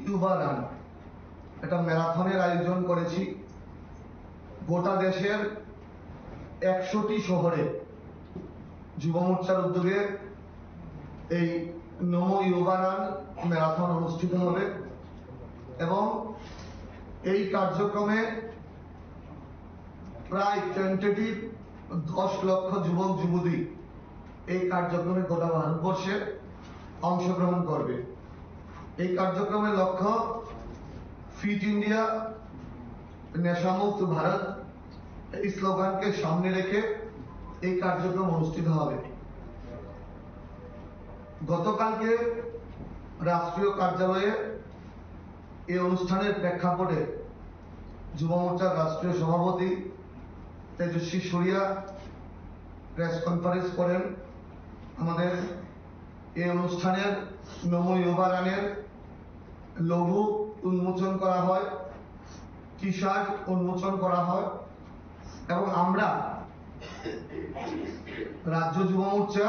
ইউবা রান, একটা ম্যারাথনের আয়োজন করেছি। গোটা দেশের একশোটি শহরে যুব মোর্চার উদ্যোগে এই নমো ইউবা রান ম্যারাথন অনুষ্ঠিত হবে এবং এই কার্যক্রমে প্রায় টেন্টেটিভ দশ লক্ষ যুবক যুবতী এই কার্যক্রমে গোটা ভারতবর্ষে অংশগ্রহণ করবে। এই কার্যক্রমের লক্ষ্য ফিট ইন্ডিয়া, নেশামুক্ত ভারত, এই স্লোগানকে সামনে রেখে এই কার্যক্রম অনুষ্ঠিত হবে। গতকালকে রাষ্ট্রীয় কার্যালয়ে এই অনুষ্ঠানের প্রেক্ষাপটে যুব মোর্চার রাষ্ট্রীয় সভাপতি তেজস্বী সুরিয়া প্রেস কনফারেন্স করেন। আমাদের এই অনুষ্ঠানের নমো ইউবা রানের লোগো উন্মোচন করা হয়, টি শার্ট উন্মোচন করা হয় এবং আমরা রাজ্য যুব মোর্চা,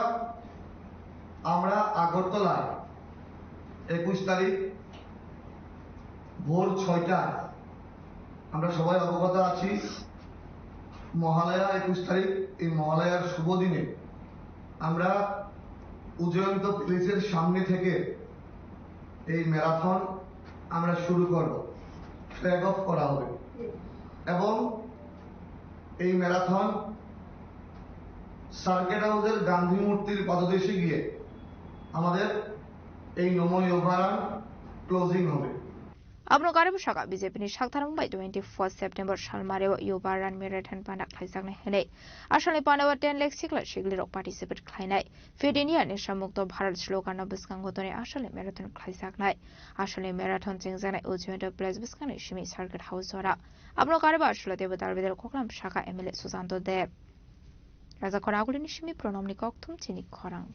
আমরা আগরতলায় একুশ তারিখ ভোর ছয়টায়, আমরা সবাই অবগত আছি, মহালয়া একুশ তারিখ, এই মহালয়ার শুভ দিনে আমরা উজয়ন্ত প্যালেসের সামনে থেকে এই ম্যারাথন আমরা শুরু করব, ফ্ল্যাগ অফ করা হবে এবং এই ম্যারাথন সার্কিট হাউসের গান্ধী মূর্তির পাদদেশে গিয়ে আমাদের এই নমো ইউবা রান ক্লোজিং হবে। Abono karwi bwsaka B J P ni saktharmung bai twenty four September salmari o Yuba Run Marathon panda khlaijaknai hwnwi asalni panda o ten lakh sikla siklirok participate khlainai. Fit India Nisha Mukto Bharat slogan no bwskango tonwi asalni marathon khlaijaknai. Asalni marathon chengjaknai Ujjayanta Place bwskangni simi Circuit House jora. Abono karwi asalo teibo dalbidal koklam saka M L A Sujanto Deb. Raja Khoragulini simi Pronomni kokthum chini khorang.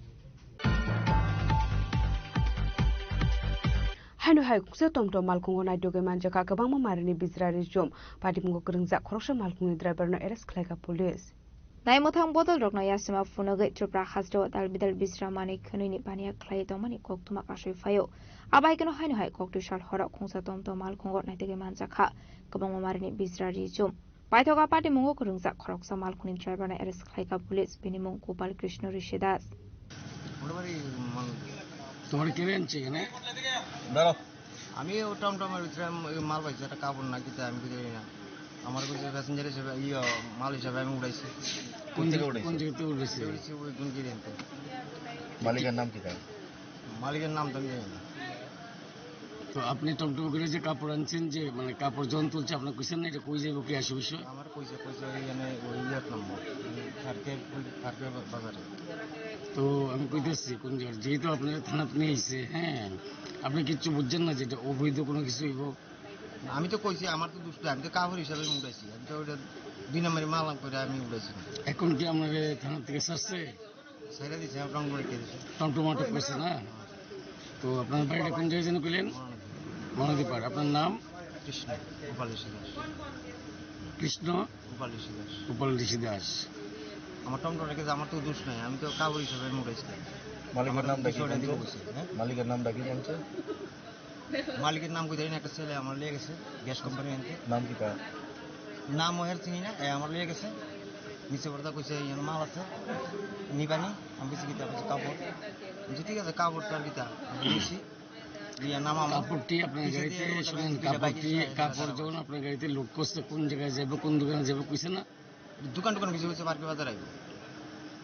Haino hai kuksa tomtom malkhungo naitugwi manjakha kwbangma marini bijra rijum. Patimungo kwrwngjak khoroksa malkhungni driver no arrest khlaikha police. Naimwthang bodol rokno yasima phunugwi Tripura hasteo dalbidal bijra manwi khwnwini baniya khlaiwi tongmani koktwma kasui phaio. Abaikeno haino hai koktwi sal horo khungsa tomtom malkhungo naitugwi manjakha kwbangma marini bijra rijum. Paithogo patimungo kwrwngjak khoroksa malkhungni driver no arrest khlaikha police, bini mung Gopal Krishna Rishi Das. তোমার কে রেঞ্জ এখানে? দাঁড়াও। আমি ও টমটমের ভিতরে আম-, ওই মাল পাইছি, একটা কাপড় না কিতা আমি বুঝি না। আমার কাছে প্যাসেঞ্জার হিসেবে, ইয়ে, মাল হিসেবে আমি উঠাইছি। কোন জায়গা উঠাইছো? কোন জায়গাতে উঠেছে? উঠেছি ওই গুনকির এনতে। মালিকের নাম কি তার? মালিকের নাম তো আমি জানি না। তো আপনি টমটম করে যে কাপড় আনছেন, যে মানে কাপড় জন তুলছে, আপনার কইছেন না এটা কই যাইব, কি আসে বিষয়? আমার কইছে, কইছে ওইখানে ওই ইয়ার নম্বর, ফারকে, ফারকে বাজারে। তো আমি কইতেছি কোন জায়গায়, যেহেতু আপনার থানাত নিয়ে আইছে, হ্যাঁ, আপনি কিচ্ছু বুঝছেন না যে এটা অবৈধ কোনো কিছু হইব? আমি তো কইছি, আমার তো দুষ নাই, আমি তো কাপড় হিসাবে আমি উঠাইছি, আমি তো ওটা দুই নম্বরে মাল করে আমি উঠাইছি না। এখন কি আপনার থানা থেকে ছাড়ছে? ছেড়ে দিছে, আমি টমটম রেখে দিছি। টমটম আটক করছে না? তো আপনার বাড়িটা কোন জায়গায় যেন কইলেন? মহানদী। মহানদী পাড়। আপনার নাম? কৃষ্ণ, গোপাল ঋষি দাস। কৃষ্ণ? গোপাল ঋষি দাস। গোপাল ঋষি দাস। আমার টমটম রেখে দিছে, আমার তো দোষ নাই, আমি তো কাপড় হিসাবে আমি উঠাইছি। মালিকের আমার নামটা কি কিছু ওটা জানতো? দিতে বলছে, হ্যাঁ? মালিকের নামটা কি জানতো? মালিকের নাম কইতারি না, একটা ছেলে আমার লয়ে গেছে গ্যাস কোম্পানি আনতে। নাম কি তার? নাম ওহের চিনি না, এ আমার লয়ে গেছে। নিচে বড়দা কইছে, "ইয়ার মাল আছে, নিবানি?" আমি কইছি, "কিতা?" কইছে, "কাপড়।" বলছি, "ঠিক আছে, কাপড় তো আর কিতা?" আমি নিছি। ইয়া নাম আমার। কাপড়টি আপনার পিছে গাড়িতে, দিয়ে ওটা শুনেন, দুইটা বাইক কাপড়টি, এসে কাপড় দাঁড়ানো। যখন আপনার গাড়িতে লোড করছে, কোন জায়গায় যাবে, কোন দোকানে যাবে, কইছে না? দোকান টোকান কিছু কিছু পার্কে বাজার আইব।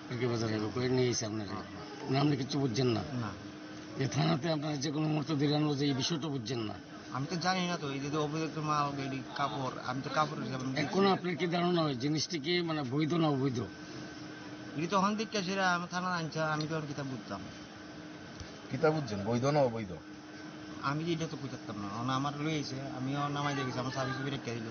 পার্কে বাজার আইব, করে নিয়ে এসে আপনার। হ্যাঁ। মানে আপনি কিচ্ছু বুঝছেন না? না। যে থানাতে আপনার যে কোনো মুহূর্তে ধরে আনলো যে এই বিষয়টা বুঝছেন না? আমি তো জানি না তো, এই যে অবৈধ মাল, গাড়ি, কাপড়, আমি তো কাপড় হিসাবে আমি এখন দেখছি। আপনার কি ধারণা হয় জিনিসটি কি মানে বৈধ না অবৈধ? এটা তো হন দিক সেটা আমার থানা আনছে, আমি তো আর কিতা বুঝতাম। কিতা বুঝছেন, বৈধ না অবৈধ? আমি তো এটা তো কইতাম না, কারণ আমার লই আইছে, আমিও নামাই দিয়ে গেছি, আমার চাবি চুবি রেখে দিল।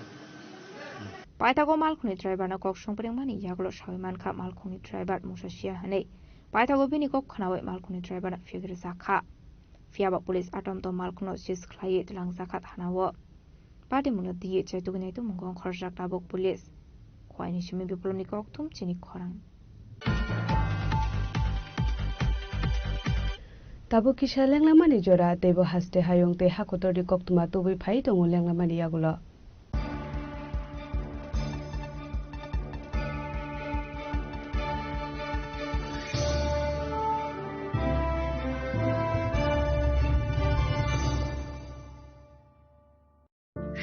Paithago malkhungni driver no kok songpringmani yagulo sawi mankha malkhungni driver mungsa sia hwnwi. Paithago bini kok khnawi malkhungni driver no phiyok rwjakha. Phiyaba police atomto malkhungno seize khlaiwi twlangjakha thanao. Patimungno twiwi chaitugwi naitukmungo wngkhorjak tabuk police. Khowai ni simi Biplobni kokthum chini khorang. Tabuk kisa lenglamani jora, teibo haste hayung tei hakotorni koktwma tubui phai tongo lenglamani yagulo.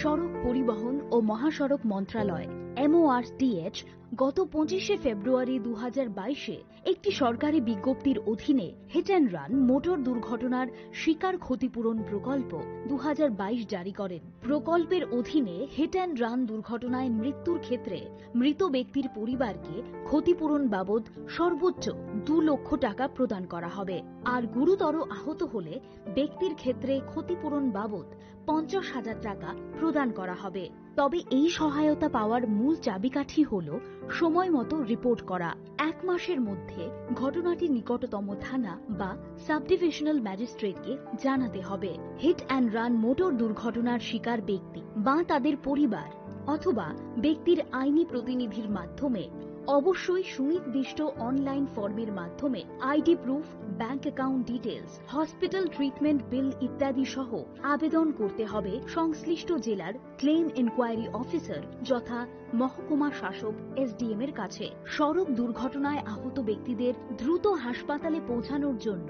সড়ক পরিবহন ও মহাসড়ক মন্ত্রণালয়, এমওআরটিএইচ, গত পঁচিশে ফেব্রুয়ারি দু হাজার বাইশে একটি সরকারি বিজ্ঞপ্তির অধীনে হিট অ্যান্ড রান মোটর দুর্ঘটনার শিকার ক্ষতিপূরণ প্রকল্প দু হাজার বাইশ জারি করেন। প্রকল্পের অধীনে হিট অ্যান্ড রান দুর্ঘটনায় মৃত্যুর ক্ষেত্রে মৃত ব্যক্তির পরিবারকে ক্ষতিপূরণ বাবদ সর্বোচ্চ দু লক্ষ টাকা প্রদান করা হবে। আর গুরুতর আহত হলে ব্যক্তির ক্ষেত্রে ক্ষতিপূরণ বাবদ পঞ্চাশ হাজার টাকা প্রদান করা হবে। তবে এই সহায়তা পাওয়ার মূল চাবিকাঠি হল সময় মতো রিপোর্ট করা। এক মাসের মধ্যে ঘটনাটি নিকটতম থানা বা সাব ডিভিশনাল ম্যাজিস্ট্রেটকে জানাতে হবে। হিট অ্যান্ড রান মোটর দুর্ঘটনার শিকার ব্যক্তি বা তাদের পরিবার অথবা ব্যক্তির আইনি প্রতিনিধির মাধ্যমে অবশ্যই সুনির্দিষ্ট অনলাইন ফর্মের মাধ্যমে ID proof, bank account details, hospital treatment bill ইত্যাদি সহ আবেদন করতে হবে সংশ্লিষ্ট জেলার ক্লেম ইনকোয়ারি অফিসার যথা মহকুমা শাসক, এসডিএম এর কাছে। সড়ক দুর্ঘটনায় আহত ব্যক্তিদের দ্রুত হাসপাতালে পৌঁছানোর জন্য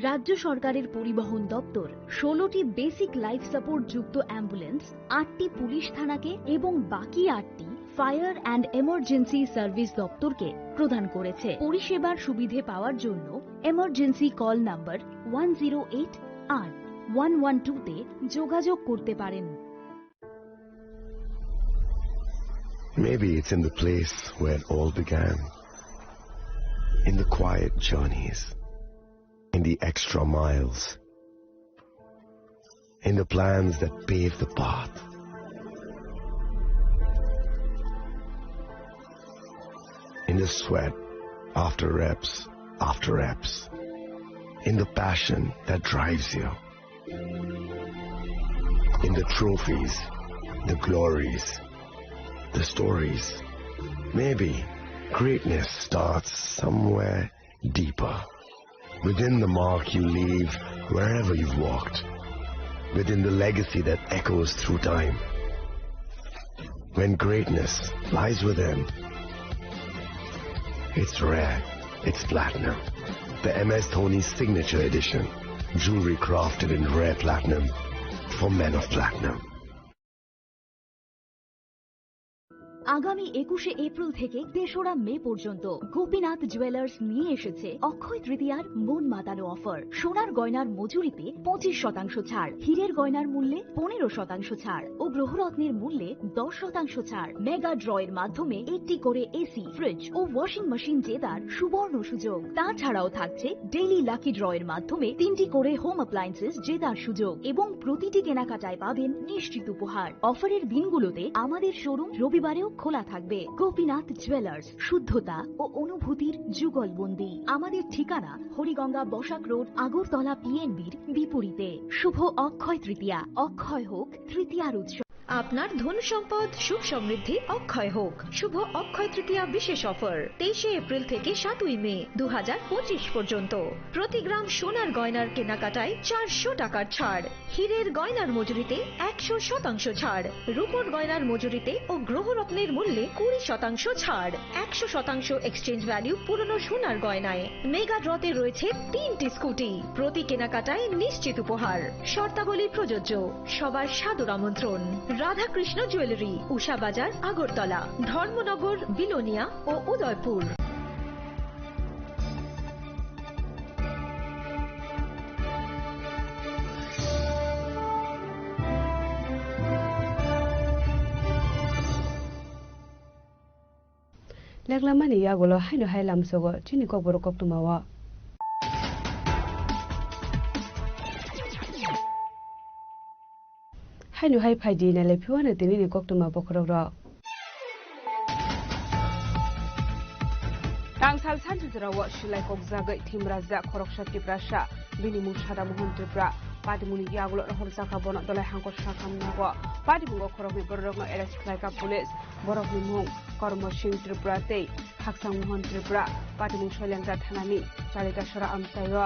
রাজ্য সরকারের পরিবহন দপ্তর ষোলোটি বেসিক লাইফ সাপোর্ট যুক্ত অ্যাম্বুলেন্স, আটটি পুলিশ থানাকে এবং বাকি আটটি ফায়ার অ্যান্ড এমার্জেন্সি সার্ভিস দপ্তরকে প্রদান করেছে। পরিষেবার সুবিধে পাওয়ার জন্য emergency call number one zero eight আর ওয়ান ওয়ান টু তে যোগাযোগ করতে পারেন। Maybe it's in the place where it all began. In the quiet journeys, in the extra miles, in the plans that pave the path, in the sweat after reps after reps, in the passion that drives you, in the trophies, the glories, the stories. Maybe greatness starts somewhere deeper. Within the mark you leave wherever you've walked. Within the legacy that echoes through time. When greatness lies within, it's rare, it's platinum. The M S Dhoni Signature Edition. Jewelry crafted in rare platinum for men of platinum. আগামী একুশে এপ্রিল থেকে তেসরা মে পর্যন্ত গোপীনাথ জুয়েলার্স নিয়ে এসেছে অক্ষয় তৃতীয়ার মন মাতানো অফার। সোনার গয়নার মজুরিতে পঁচিশ শতাংশ ছাড়, হীরের গয়নার মূল্যে পনেরো শতাংশ ছাড় ও গ্রহরত্নের মূল্যে দশ শতাংশ ছাড়। মেগা ড্র এর মাধ্যমে একটি করে এসি, ফ্রিজ ও ওয়াশিং মেশিন জেতার সুবর্ণ সুযোগ। তাছাড়াও থাকছে ডেইলি লাকি ড্র এর মাধ্যমে তিনটি করে হোম অ্যাপ্লায়েন্সেস জেতার সুযোগ এবং প্রতিটি কেনাকাটায় পাবেন নিশ্চিত উপহার। অফারের দিনগুলোতে আমাদের শোরুম রবিবারেও খোলা থাকবে। গোপীনাথ জুয়েলার্স, শুদ্ধতা ও অনুভূতির যুগলবন্দি। আমাদের ঠিকানা হরিগঙ্গা বসাক রোড, আগরতলা পিএনবির বিপরীতে। শুভ অক্ষয় তৃতীয়া, অক্ষয় হোক তৃতীয়ার উৎসব। আপনার ধন সম্পদ সুখ সমৃদ্ধি অক্ষয় হোক। শুভ অক্ষয় তৃতীয়া বিশেষ অফার তেইশে এপ্রিল থেকে সাতই মে দু হাজার পঁচিশ পর্যন্ত। প্রতি গ্রাম সোনার গয়নার কেনাকাটায় চারশো টাকার ছাড়, হীরের গয়নার মজুরিতে একশো শতাংশ ছাড়, রূপোর গয়নার মজুরিতে ও গ্রহরত্নের মূল্যে কুড়ি শতাংশ ছাড়, একশো শতাংশ এক্সচেঞ্জ ভ্যালু পুরনো সোনার গয়নায়। মেগা ড্রতে রয়েছে তিনটি স্কুটি। প্রতি কেনাকাটায় নিশ্চিত উপহার। শর্তাবলী প্রযোজ্য। সবার সাদর আমন্ত্রণ। রাধাকৃষ্ণ জুয়েলারি, উষা বাজার, আগরতলা, ধর্মনগর, বিলোনিয়া ও Udaipur. Leklamani yagulo haino hai lamsogo chini kokborok koktwmao. Haino hai phaidi nailai phiwano tinini koktwma bokhorokrok. Tangsal sanchi jorao silai kokjagwi thimrajak khoroksa Tiprasa, bini mung Sada Mohan Tripura. Patimungni yagulo rohorjak kha bono dolai hangkor sakhamnago. Patimungo khoroknwi bororokno arrest khlaikha police. Borokni mung Kormo Singh Tripura tei Khakchang Mohan Tripura. Patimung Soilengta thanani Chalitasora amchaio.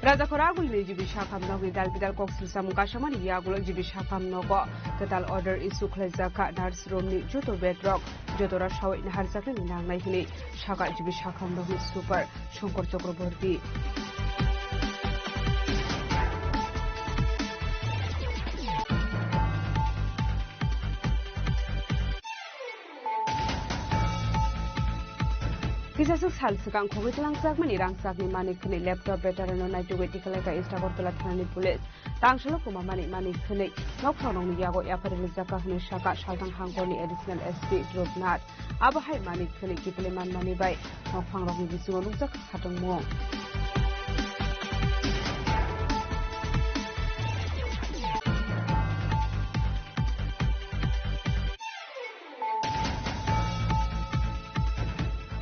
Rajakhor agulni G B Sakham nokni dal bidal kok silsamung kasamani yagulo G B Sakham nogo kwtal order issue khlaijak kha, nurse room ni joto bed rok joto rasawi naharjaknani nangnai hinwi sakha G B Sakham nokni super Shankar Chakraborty. Kisaswk sal swkang khogwi twlangjakmani rangchakni manik khwnwi laptop battery-no naitugwi tikalaikha East Agartala thanani police. Tangsalo kwmamani manik khwnwi nokthorrokni yago F I R rijak kha hwnwi sakha Salthang Hangkorni Additional S P Dhruv Nath. Abo hai manik khwnwi kiphilwi manmani bai nokphangrokni bisingo nukjak kha khatungmung.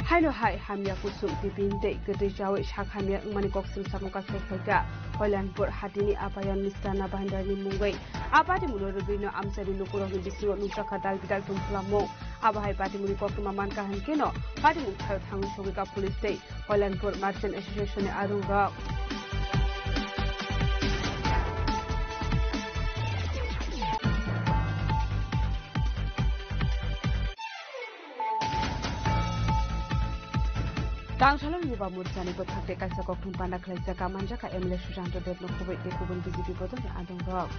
Haino hai hamya kusum tei bini tei kwtwi chawi sak hamya wngmani kok swngcharno kaisa khlaikha. Hoilanpur hatini apayan Mistrana Bhandarni mungwi a patimungno rwgwino amchaini lukurokni bisingo nukjakha dal bidal tongphlamung. Abo hai patimungni koktwma mankha hinkhe no patimung thaio thangwi sogwikha police tei Hoilanpur Merchant Association ni adungrok. Tangsalo Yuba Morchani bwkhak tei kaisa kokthum panda khlaijak kha manjakha M L A Sushanta Debno khobwi tei kubun B J P bodolni adungrok.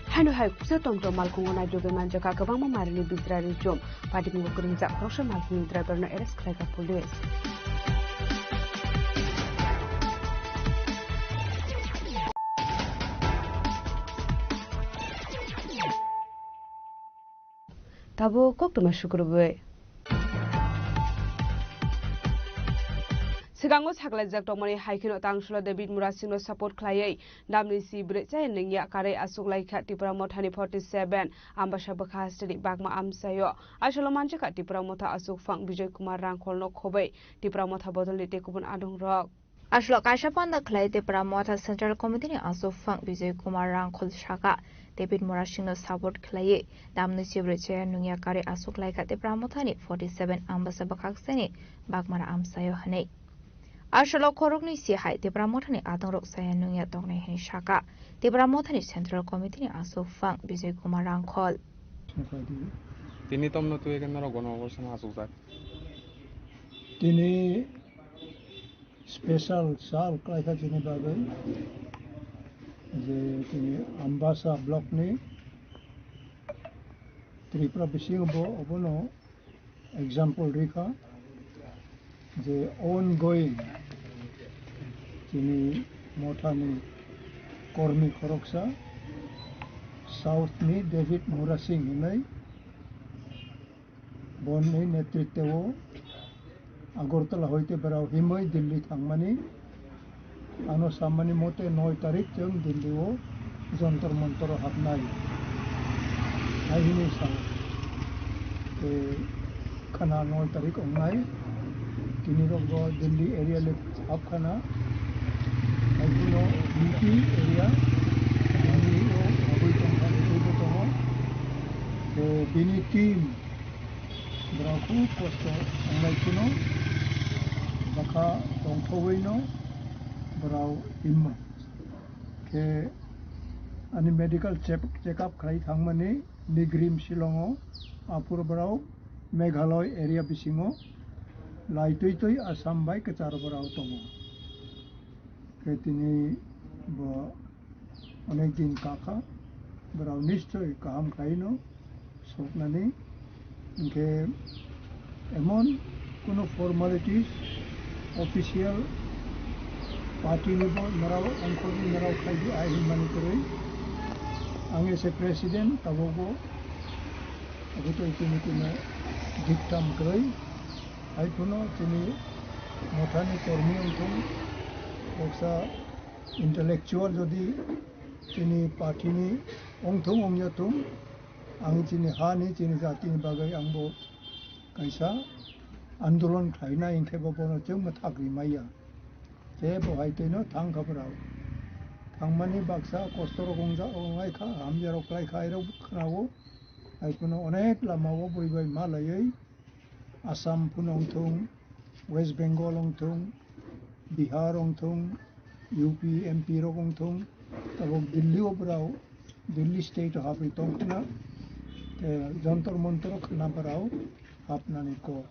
Haino hai kuksa tongtong malkhungo naitugwi manjakha kwbangma marini bijra rijum. Patimungo kwrwngjak khoroksa malkhungni driver-no arrest khlaikha police. Tabuk koktwma sukrubwi. Swkango saklaijak tongmani hai kheno Tangsalo David Murasingno support khlaiwi damni si bwrwi chaya nungya karwi aswk laikha Tipra Mothani forty seven Ambasa bwkha hasteni bagma amchaio. Aswkno manjakha Tipra Motha aswk phang Bijoy Kumar Rangkholno khobwi Tipra Motha bodolni tei kubun adungrok. Aswk kaisa panda khlai Tipra Motha Central Committee ni aswk phang Bijoy Kumar Rangkhol sakha, David Murasingno support khlaiwi damni si bwrwi chaya nungya karwi aswk laikha Tipra Mothani forty seven Ambasa bwkhaksani bagmara amchaio hwnwi. Aswk khoroknwi si hai Tipra Mothani adungrok chaya nungya tongnai hwnwi sakha Tipra Mothani Central Committee ni aswk phang Bijoy Kumar Rangkhol. Tini tomno twi ekhe norok gono oborsano achukjak. Tini special sal khlaikha chini bagwi, je tini Ambasa block ni Tripura bisingo bo obono example rikha, je ongoing chini Mothani kormi khoroksa South ni David Murasing hinwi boni netritwo Agartala hoite borok himwi Delhi thangmani. Ano samani mote noi tarik chwng Delhi o Jantar Mantar o hapnai hai hwnwi sa. Tei khana noi tarik wngnai. Tini rok bo Delhi area le hap khana. Hai kuno U P area Delhi o habwi tongkha, habwi tongo. Tei bini team borok khub kosto wnglai phano bwkha tongthogwino borok himma. Khe ani medical check-, check-up khlai thangmani Nigrim Shillong-o, aphuru borok Meghalaya area bisingo lai twi twi Assam bai kwcharo borok tongo. Khe tini bo onek din kakha, borok nischoi kaham khlaino soknani. Hinkhe emon kuno formalities official party ni bo norok ongkhorni norok khaidi ai hinmani kwrwi. Ang as a president tabukbo abotoi tini tini diktam kwrwi. Hai phano chini Mothani kormi wngthung, baksa intellectual jodi chini party ni wngthung wngya thung, ang chini ha ni chini jati ni bagwi ang bo kaisa andolon khlaina hinkhe bo bono chwng mwthak rimaiya. Tei bo hai twino thang kha borok. Tangmani baksa kosto rok wngjak, wngnai kha, hamya rok khlai kha, airok khnao. Hai phano onek lama o bwrwi bai ma laiwi Assam phano wng thung, West Bengal wng thung, Bihar wng thung, U P M P rok wng thung, tabok Delhi o brao, Delhi state o habwi tong khna, tei Jantar Mantar o khna brao hapnani kok.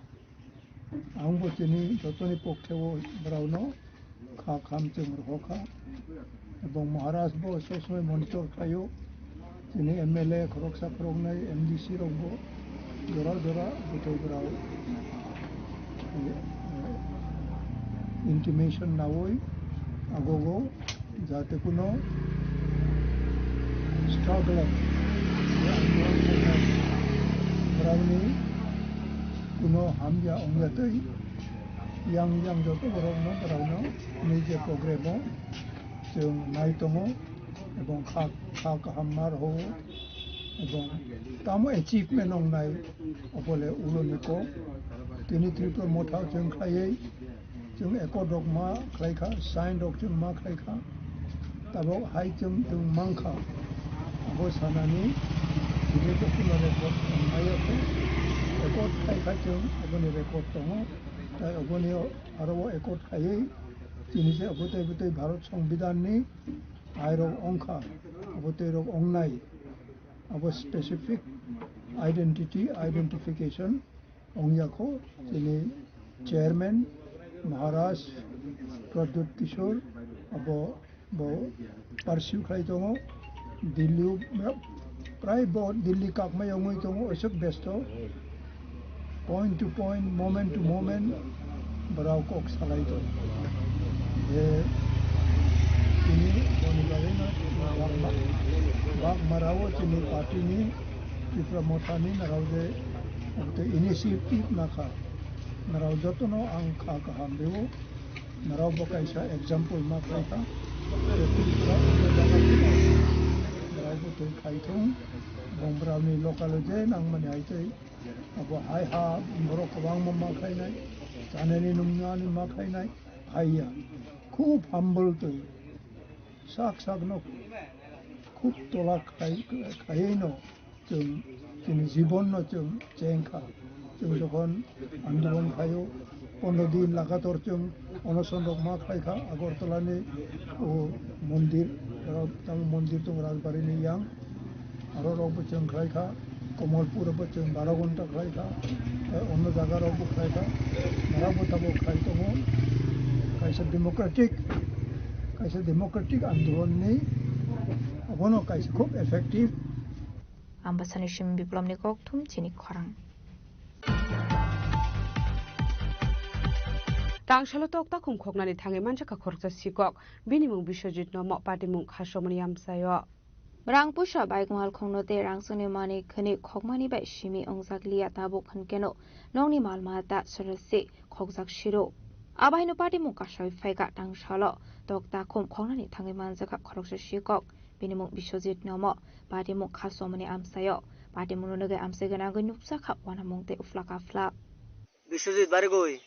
Ang bo chini jotoni pokhe o brao no kha kham chwng rwkha, ebong Maharaj bo sob somoi monitor khlaio, chini M L A khoroksa khoroknai, M D C rok bo jora jora bwthai brao, eh, eh, intimation naui agogo jate kuno struggle, brao ni kuno hamya ongya tei yang yang joto borok no brao no nini je program o chwng nai tongo, ebong kha, kha kaham ma rwo, ebong tamo achievement wngnai, obole ulo ni kok. Tini Tripura Motha chwng khlaiwi, chwng accord rok ma khlai kha, sign rok chwng ma khlai kha, tabok hai chwng, chwng mang kha, abo sanani tini bo kuno record wngnai ya khe, accord khlai kha chwng, aboni record tongo, tai oboni aro o accord khaiwi chini je bwtwi bwtwi Bharat Songbidan ni airok wngkha, abo tei rok wngnai, abo specific identity, identification wngya kho. Chini chairman Maharaj Pradyut Kishore abo bo pursue khlai tongo. Delhi o prai bo Delhi kakmai wngwi tongo, oisuk besto. Point to point, moment to moment, borok kok salai tongo. Je tini boni bagwi no Bagma, Bagmarao chini party ni, Tipra Motha ni narao je tei initiative nakha, narao jotono ang kha kaham rwo, narao bo kaisa example ma khlai kha. Tei Tripura o jaga tei narao bo tei khai thung, bong brao ni local o je nangmani hai tei Abo hai ha borok kwbangma ma khlainai, chanani nungnani ma khlainai, haiya. Khub humble twi, sak sakno khub tola khai, khaiwi no chwng chini jibon no chwng cheng kha. Chwng jokhon andolon khaio, pondro din lagator chwng onoson rok ma khlai kha Agartala ni o mondir, tamo mondir tong Rajbari ni yang. Aro rok bo chwng khlai kha, Komolpur bo chwng baro ghonta khlai kha, tei ono jaga rok bo khlai kha, norok bo tabok khlai tongo. Kaisa democratic, kaisa democratic andolon ni obono kaisa khub effective. Ambasani Simi Biplomni kokthum chini khorang. Tangsalo tokta khum khoknani thangwi manjakha khoroksa sikok, bini mung Biswajit Nomo, patimung Khasomani amchaio. Rang puisa baikmal khongno tei rangchakni manwi khwnwi khokmani bai simi wngjak liya tabuk hwnkeno nokni mal mata chwrairok se khokjak siro. Abaino patimung kasawi phaikha tangsalo tokta khum khoknani thangwi manjakha khoroksa sikok, bini mung Biswajit Nomo, patimung Khasomani amchaio. Patimungno nugwi amchai gwnangwi nukjakha uanamung tei uphla kaphla. Biswajit barigwi.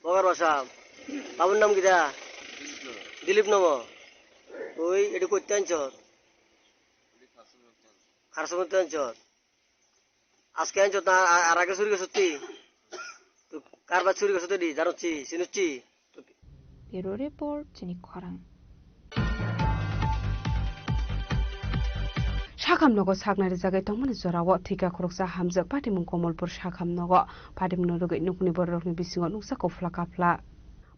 Bogar basa. Babur nam kida? Dilip Nomo. Oi, edi koitte anchor? Kharasomoni anchor. Aske anchor ta a-, ar age suri gosotti? Tu karbar suri gosotti di, janochi, sinuchi? Bureau Report, chini khorang. Sakham nogo saknai rijagwi tongmani jorao thwikha khoroksa hamjwk patimung Komolpur sakham nogo. Patimungno rwgwi nokni bororokni bisingo nukjakha uphla kaphla.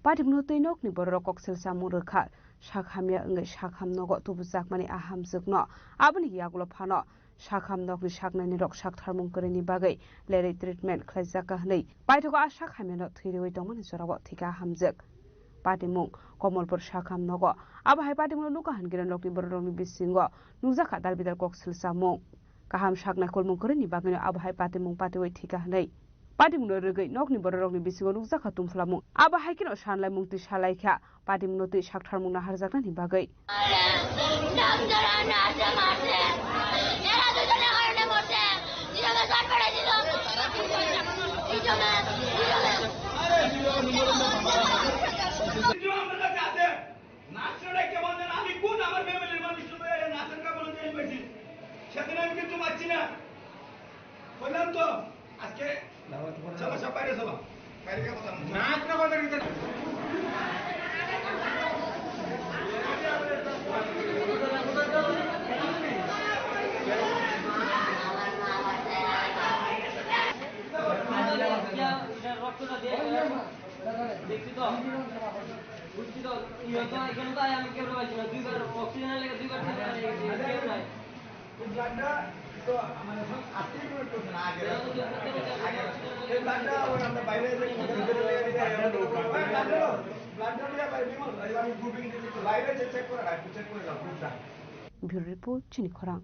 Patimungno twi nokni bororok koksil chamung rwkha. Sak hamya wngwi sakham nogo tubujakmani a hamjwkno aboni yagulo phano sakham nokni saknaini rok saktharmung kwrwini bagwi lerwi treatment khlaijak kha hwnwi paithago a sak hamyano thwi rwui tongmani jorao thwikha hamjwk. Patimung Komolpur sakham nogo. Abo hai patimungno nukha hwnkhe nokni bororokni bisingo nukjakha dal bidal kok silchamung. Kaham sak naikolmung kwrwini bagwino abo hai patimung patiui thwikha hwnwi patimungno rwgwi nokni bororokni bisingo nukjakha tumphlamung. Abo hai kheno sanlaimung twi salaikha. Patimungno twi saktharmung naharjaknani bagwi. এখানে তো আমি কেউ রয়েছি না, দুইবার অক্সিজেনের লেগে দুইবার তিনবার লেগেছে, কেউ নাই। এই ব্লাডটা তো আমার এখন আটত্রিশ মিনিট করছে না, আগে রাখছে না। আগে রাখছে না। এই ব্লাডটা আবার আমরা বাইরে যে ব্লাডটা নিয়ে বাইরে বিমল, এই আমি গ্রুপিং দিতে তো বাইরে যে চেক করে রাখবো, চেক করে রাখবো, গ্রুপটা। Bureau report, Chini Khorang.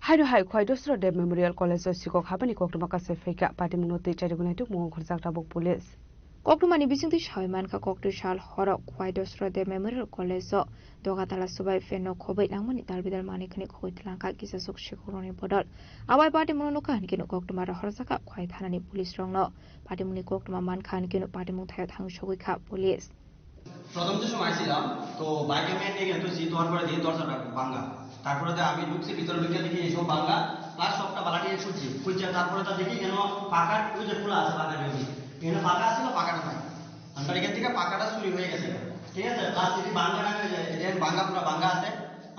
Haino hai Khwai Dosra Deb Memorial College o sikok habani koktwma kasai phaikha, patimungno twi chairwgwi naitukmung khorjak tabuk police. Koktwmani bisingtwi sawi mankha, koktwi sal horo Khwai Dosra Deb Memorial College o doga tala swbai fan no khobwi nangmani dalbidal manwi khwnwi khogwi tlangkha kisasuk sikokrokni bodol. Abai patimungno nukha hinkhe no koktwma rohorjakha Khwai thanani police rokno. Patimungni koktwma mankha hinkhe no patimung thaio thang sogwi kha police. প্রথম যে সময় আইছিলাম, তো বাইকে আমি এনে গেছি, তোমার পরে দিয়ে দরজাটা ভাঙা। তারপরে তো আমি ঢুকছি ভিতরে, ঢুকে দেখি এইসব ভাঙা, প্লাস সবটা বালাটি খুঁজছি, খুঁজছে, তারপরে তো দেখি কেন পাকা, ওই যে খোলা আছে পাকা, দেখি এখানে পাকা আছে না, পাকাটা নাই। আমরা এখান থেকে পাকাটা চুরি হয়ে গেছে, ঠিক আছে? প্লাস যদি ভাঙা না হয়ে যায়, এটা ভাঙা, পুরো ভাঙা আছে।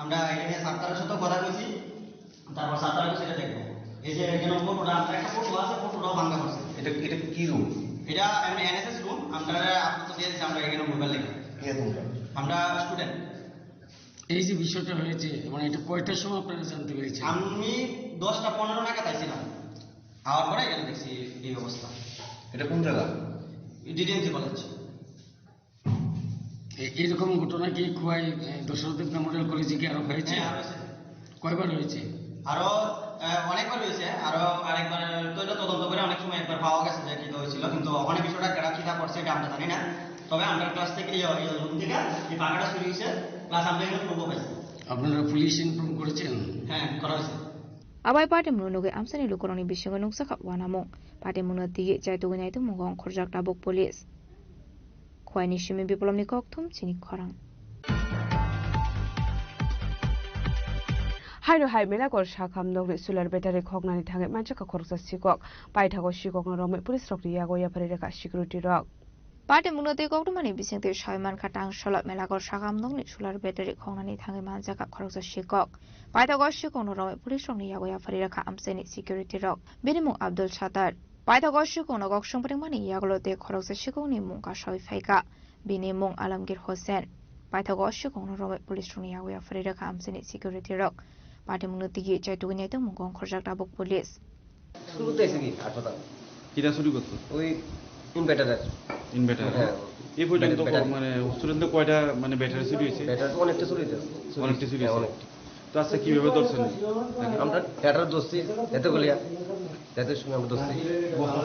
আমরা এখানে সাতটার সাথে কথা বলছি, তারপর সাতটার সাথে দেখবো। এই যে এখানে ফটোটা, একটা ফটো আছে, ফটোটাও ভাঙা পড়ছে। এটা, এটা কি রুম? এটা এমনি এনএসএস রুম, আমরা আপাতত দিয়ে দিচ্ছি, আমরা এখানে মোবাইল লেখা। কে তোমরা? আমরা স্টুডেন্ট। এই যে বিষয়টা হয়েছে, মানে, এটা কয়টার সময় আপনারা জানতে পেরেছেন? আমি দশটা পনেরো নাগাদ আইছিলাম, আওয়ার পরে এখানে দেখছি এই অবস্থা। এটা কোন জায়গা? ডিডিএমজি কলেজ। এ-, এরকম ঘটনা কি খোয়াই, এ, দশরথদেব মেমোরিয়াল কলেজে কি আরো হয়েছে? হ্যাঁ, আরো হয়েছে। কয়বার হয়েছে? আরো, এ, অনেকবার হয়েছে। আরো আরেকবার তো এটা তদন্ত করে অনেক সময় একবার পাওয়া গেছে যে কি হয়েছিল, কিন্তু অনেক বিষয়টা কেডা কিতা করছে এটা আমরা জানি না। তবে আমরা ক্লাস থেকে, ইয়ে, ইয়ে, রুম থেকে এই পাকাটা চুরি হয়েছে, প্লাস আমরা এখানে প্রুফও পাইছি। আপনারা পুলিশ ইনফর্ম করেছেন? হ্যাঁ, করা হয়েছে। Abai patimungno nugwi amchaini lukurokni bisingo nukjakha uanamung. Patimungno twiwi chaitugwi naitukmungo ongkhorjak tabuk police. Khwaini simi Biplobni kokthum, Chini Khorang. Haino hai Melakor sakham nokni solar battery khoknani thangwi manjakha khoroksa sikok. Paithago sikokno romwi police rokni yago yapharwi rwkha security rok. Patimungno tei koktwmani bisingtwi sawi mankha, Tangsolo Melakor sakham nokni solar battery khoknani thangwi manjakha khoroksa sikok. Paithago sikokno romwi police rokni yago yapharwi rwkha amchaini security rok. Bini mung Abdul Sattar. Paithago sikokno kok swng phrwngmani yagulo tei khoroksa sikokni mung kasawi phaikha, bini mung Alamgir Hossain. Paithago sikokno romwi police rokni yago yapharwi rwkha amchaini security rok. Patimungno twiwi chaitugwi naitukmungo ongkhorjak tabuk police. শুরু করতে এসে কি হাসপাতাল? কিটা চুরি করতো? ওই ইনভার্টারের। ইনভার্টার? হ্যাঁ। এই পর্যন্ত ব্যাটারি, ব্যাটারি। মানে স্টুডেন্টদের কয়টা মানে ব্যাটারি চুরি হয়েছে? ব্যাটারি তো অনেকটা চুরি হয়েছে। অনেকটা চুরি হ্যাঁ, হয়েছে। অনেকটা। তো আচ্ছা, কিভাবে ধরছেন? আমরা ব্যাটারি ধরছি, এতগুলিয়া। এত সময় আমরা ধরছি। বস্তা?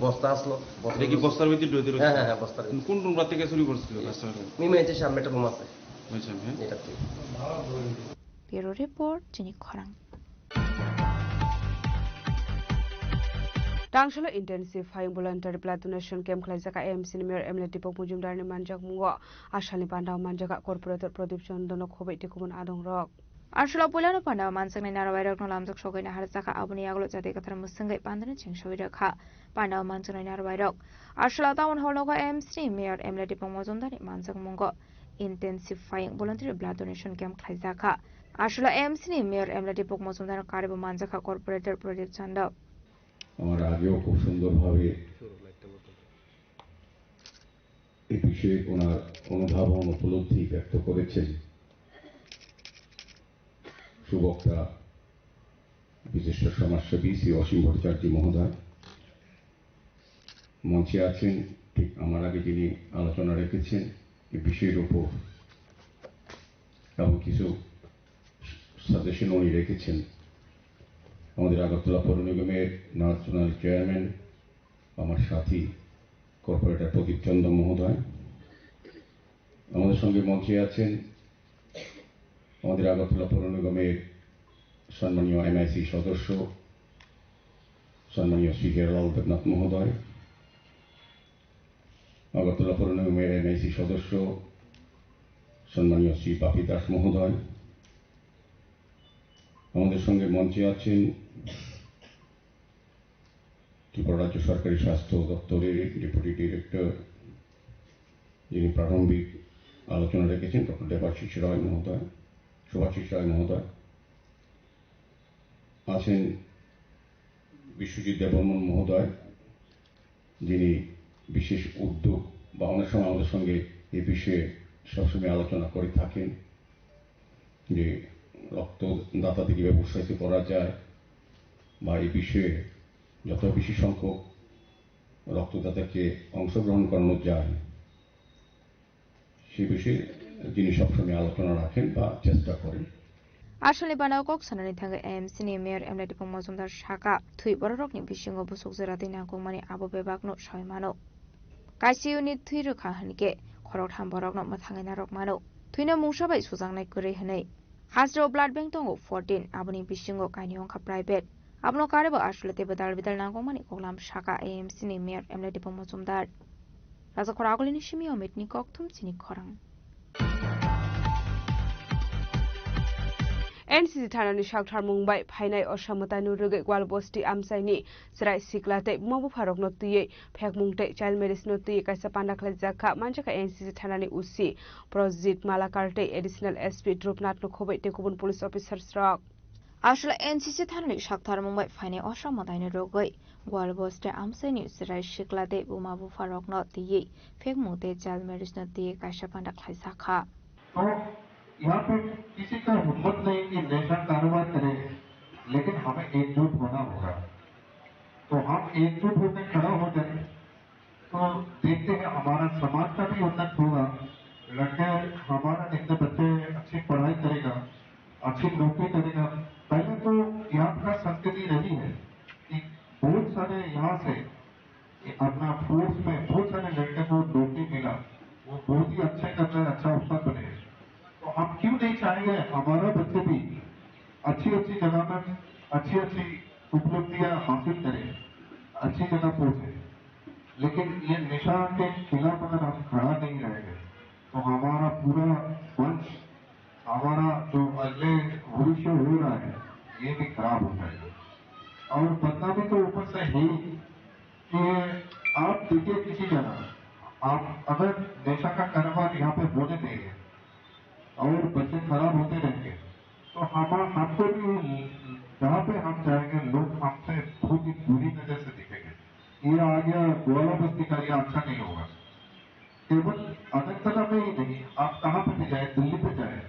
বস্তা আসলো, বস্তা এটা কি ধরছি। বস্তার ভিতরে ঢুকে রয়েছে? হ্যাঁ, হ্যাঁ, হ্যাঁ, বস্তার ভিতরে। কোন রুম রাত থেকে চুরি করছিল কাস্টমার? নিমে এসে সামনে একটা রুম আছে। ওই সামনে, হ্যাঁ? এটার থেকে। Bureau report, Chini Khorang. Tangsolo intensive fire voluntary blood donation camp khlaijak A M C ni mayor M L A Deepak Majumdar ni manjakmungo. Asalni pandao manjak corporator Pradip Chandano khoboi tei kubun adongrok. Asalno puilano pandao manjaknai narwai rokno lamjak sogwi naharjak kha, aboni yagulo jati kwthar mwswngwi pandano chengsawi rwkha. Pandao manjaknai narwai rok Asalno town hall nogo A M C ni mayor M L A Deepak Majumdar ni manjakmungo intensive fire voluntary blood donation camp khlaijak kha. Asalno A M C ni mayor M L A Deepak Majumdar ni karibo manjak kha corporator Pradip Chando. আমার আগেও খুব সুন্দরভাবে এই বিষয়ে ওনার অনুধাবন উপলব্ধি ব্যক্ত করেছেন। সুবক্তা বিশিষ্ট সমাজসেবী শ্রী অসীম ভট্টাচার্য মহোদয় মঞ্চে আছেন, ঠিক আমার আগে যিনি আলোচনা রেখেছেন এই বিষয়ের উপর এবং কিছু সাজেশন উনি রেখেছেন, আমাদের আগরতলা পৌর নিগমের ন্যাশনাল চেয়ারম্যান, আমার সাথী কর্পোরেটর প্রদীপ চন্দ্র মহোদয়, আমাদের সঙ্গে মঞ্চে আছেন আমাদের আগরতলা পৌর নিগমের সম্মানীয় এমআইসি সদস্য, সম্মানীয় শ্রী হিরালাল দেবনাথ মহোদয়, আগরতলা পৌর নিগমের এমআইসি সদস্য, সম্মানীয় শ্রী বাপি দাস মহোদয়, আমাদের সঙ্গে মঞ্চে আছেন ত্রিপুরা রাজ্য সরকারি স্বাস্থ্য দপ্তরের ডেপুটি ডিরেক্টর, যিনি প্রারম্ভিক আলোচনা রেখেছেন, ডক্টর দেবাশিস রায় মহোদয়, শুভাশিস রায় মহোদয়, আছেন বিশ্বজিৎ দেববর্মন মহোদয়, যিনি বিশেষ উদ্যোগ বা অনেক সময় আমাদের সঙ্গে এই বিষয়ে সবসময় আলোচনা করে থাকেন যে রক্তদাতাদের কীভাবে উৎসাহিত করা যায় বা এই বিষয়ে যত বেশি সংখ্যক রক্তদাতাকে অংশগ্রহণ করানো যায়, সে বিষয়ে তিনি সবসময় আলোচনা রাখেন বা চেষ্টা করেন। Aswkni bana o kok sanani thangwi A M C ni Mayor M L A Dipang Majumdar saka, thwi bororokni bisingo busuk jora tei nangkukmani abo bebakno sawi mano. Kaisa unit thwi rwkha hwnkhe khoroktham borokno mwthangwi narwk mano. Thwino mungsa bai sujaknai kwrwi hwnwi. Hasteo blood bank tongo fourteen, aboni bisingo kainwi wngkha private. Abono karwi bo aswk teibo dal bidal nangkukmani koklam saka A M C ni Mayor M L A Dipang Majumdar. Rajakhor agulini simi Omitni kokthum chini khorang. N C C thanani saktharmung bai phainai osa mwtaino rwgwi Gwalbosti amchaini chwrai sikla tei buma bupharokno twiwi phekmung tei child marriage no twiwi kaisa panda khlaijak kha, manjakha N C C thanani O C Projit Malakar tei Additional S P Drupnath no khobwi tei kubun police officers rok. Aswk N C C thanani saktharmung bai phainai osa mwtaino rwgwi Gwalbosti amchaini chwrai sikla tei buma bupharokno twiwi phekmung tei child marriage no twiwi kaisa panda khlaijak kha. तो यहाँ पे किसी का हिम्मत नहीं कि नशा कारोबार करे, लेकिन हमें एकजुट होना होगा। तो हम एकजुट होकर खड़ा हो जाए, तो देखते हैं हमारा समाज का भी उन्नत होगा, लड़के हमारा इतने बच्चे अच्छी पढ़ाई करेगा, अच्छी नौकरी करेगा। पहले तो यहाँ का संस्कृति रही है कि बहुत सारे यहाँ से अपना फोर्स में बहुत सारे लड़के को नौकरी मिला, वो बहुत ही अच्छा कर रहे हैं, अच्छा अफसर बने। तो हम क्यों नहीं चाहेंगे हमारा बच्चे भी अच्छी अच्छी जगह में अच्छी अच्छी उपलब्धियां हासिल करें, अच्छी जगह पहुंचे। लेकिन ये नशा के खिलाफ अगर हम खड़ा नहीं रहेंगे तो हमारा पूरा वंश, हमारा जो अगले भविष्य हो रहा है, ये भी खराब हो जाएगा। और बदनामी तो ऊपर से ही कि आप देखिए किसी जगह, आप अगर नशा का कारोबार यहाँ पे होने देंगे और बच्चे खराब होते रहेंगे, तो हम, हमको भी जहाँ पे हम जाएंगे, लोग हमसे बहुत ही बुरी नजर से देखेंगे। ये आ गया ग्वाला बस्ती का, ये अच्छा नहीं होगा। केवल अगरतला में ही नहीं, आप कहाँ पे भी जाए, दिल्ली पे जाए,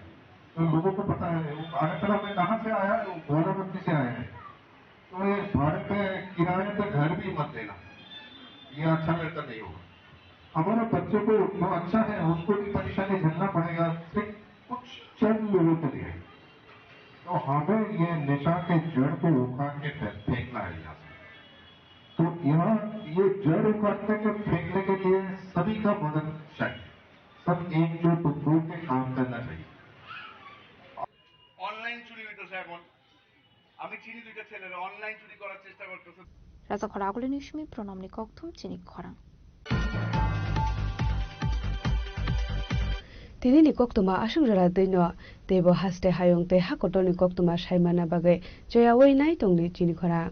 तो लोगों को पता है वो अगरतला में कहाँ से आया है, वो ग्वाला बस्ती से आया है। तो ये भाड़े पे, किराए पे घर भी मत देना, ये अच्छा लड़का नहीं होगा। हमारे बच्चों को जो अच्छा है उसको भी परेशानी झेलना पड़ेगा, सिर्फ कुछ चंद लोगों के लिए। तो हमें ये नशा के जड़ को उखाड़ के फे-, फेंकना है यहाँ से। तो यहाँ ये जड़ उखाड़ने के, फेंकने के लिए सभी का मदद चाहिए, सब एकजुट होकर काम करना चाहिए। অনলাইন চুরি হইতেছে এখন। আমি চিনি দুইটা ছেলেরা অনলাইন চুরি করার চেষ্টা করতেছে। Rajakhor agulini simi Pranamni kokthum chini khorang. Tinini koktwma aswk jora twino, teibo haste hayung tei hakotorni koktwma saimana bagwi choyawi nai tongdi chini khorang.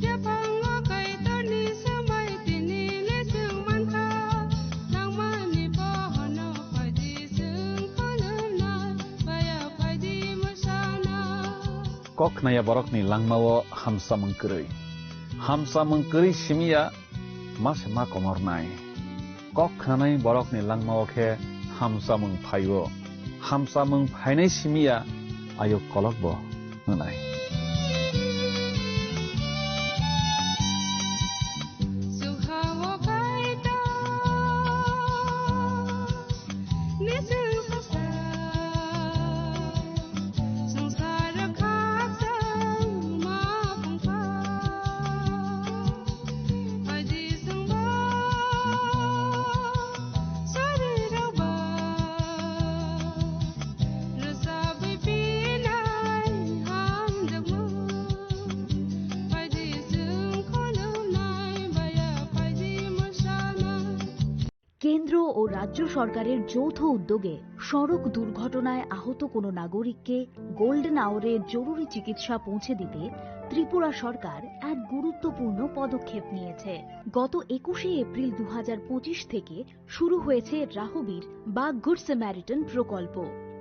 Yaphango Kaitorni swmai tini le chwng mankha, nangmani bohono phaidi chwng khulumnai, baya phaidi mwsana. Kok khnaya borokni langmao hamsamung kwrwi. Hamsamung kwrwi simiya ma se ma komornai. Kok khnanai borokni langmao khe hamsamung phaio. Hamsamung phainai simiya ayuk kolokbo hwnai. কেন্দ্র ও রাজ্য সরকারের যৌথ উদ্যোগে সড়ক দুর্ঘটনায় আহত কোনো নাগরিককে গোল্ডেন আওয়ারে জরুরি চিকিৎসা পৌঁছে দিতে ত্রিপুরা সরকার এক গুরুত্বপূর্ণ পদক্ষেপ নিয়েছে। গত একুশে এপ্রিল দু থেকে শুরু হয়েছে রাহুবীর বা গুড স্যামারিটান প্রকল্প।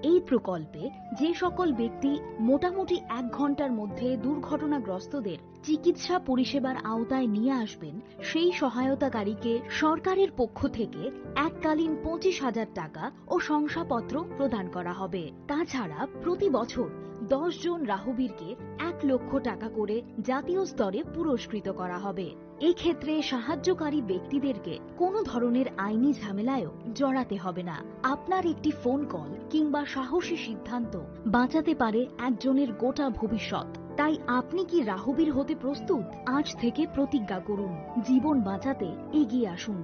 এই প্রকল্পে যে সকল ব্যক্তি মোটামুটি এক ঘন্টার মধ্যে দুর্ঘটনাগ্রস্তদের চিকিৎসা পরিষেবার আওতায় নিয়ে আসবেন, সেই সহায়তাকারীকে সরকারের পক্ষ থেকে এককালীন পঁচিশ হাজার টাকা ও শংসাপত্র প্রদান করা হবে। তাছাড়া প্রতি বছর দশ জন রাহুবীরকে এক লক্ষ টাকা করে জাতীয় স্তরে পুরস্কৃত করা হবে। এক্ষেত্রে সাহায্যকারী ব্যক্তিদেরকে কোনো ধরনের আইনি ঝামেলায়ও জড়াতে হবে না। আপনার একটি ফোন কল কিংবা সাহসী সিদ্ধান্ত বাঁচাতে পারে একজনের গোটা ভবিষ্যৎ। তাই আপনি কি রাহুবীর হতে প্রস্তুত? আজ থেকে প্রতিজ্ঞা করুন, জীবন বাঁচাতে এগিয়ে আসুন।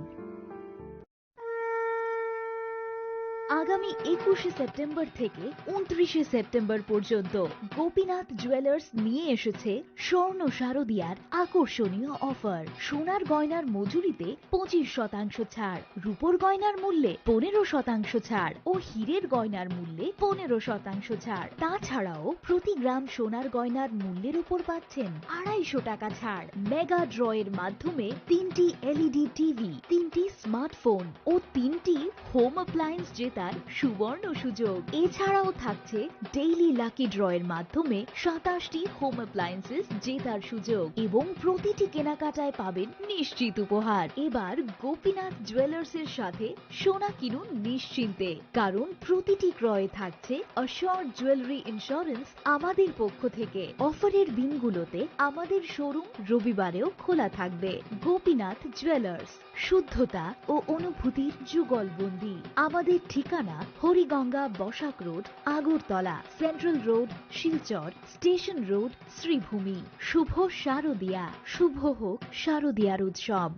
আগামী একুশে সেপ্টেম্বর থেকে ঊনত্রিশে সেপ্টেম্বর পর্যন্ত গোপীনাথ জুয়েলার্স নিয়ে এসেছে স্বর্ণ শারদিয়ার আকর্ষণীয় অফার। সোনার গয়নার মজুরিতে পঁচিশ শতাংশ ছাড়, রূপোর গয়নার মূল্যে পনেরো শতাংশ ছাড় ও হীরের গয়নার মূল্যে পনেরো শতাংশ ছাড়। তাছাড়াও প্রতি গ্রাম সোনার গয়নার মূল্যের উপর পাচ্ছেন আড়াইশো টাকা ছাড়। মেগা ড্র এর মাধ্যমে তিনটি এলইডি টিভি, তিনটি স্মার্টফোন ও তিনটি হোম অ্যাপ্লায়েন্স জেতার সুবর্ণ সুযোগ। এছাড়াও থাকছে ডেইলি লাকি ড্র এর মাধ্যমে সাতাশটি হোম অ্যাপ্লায়েন্সেস জেতার সুযোগ এবং প্রতিটি কেনাকাটায় পাবেন নিশ্চিত উপহার। এবার গোপীনাথ জুয়েলার্স এর সাথে সোনা কিনুন নিশ্চিন্তে, কারণ প্রতিটি ক্রয়ে থাকছে অ্যাসিওরড জুয়েলারি ইন্স্যুরেন্স আমাদের পক্ষ থেকে। অফারের দিনগুলোতে আমাদের শোরুম রবিবারেও খোলা থাকবে। গোপীনাথ জুয়েলার্স, শুদ্ধতা ও অনুভূতির যুগলবন্দি। আমাদের ঠিকানা Hariganga Basak road, Agartala, central road, Silchar, station road, Sribhumi. শুভ শারদিয়া, শুভ হোক শারদিয়ার উৎসব।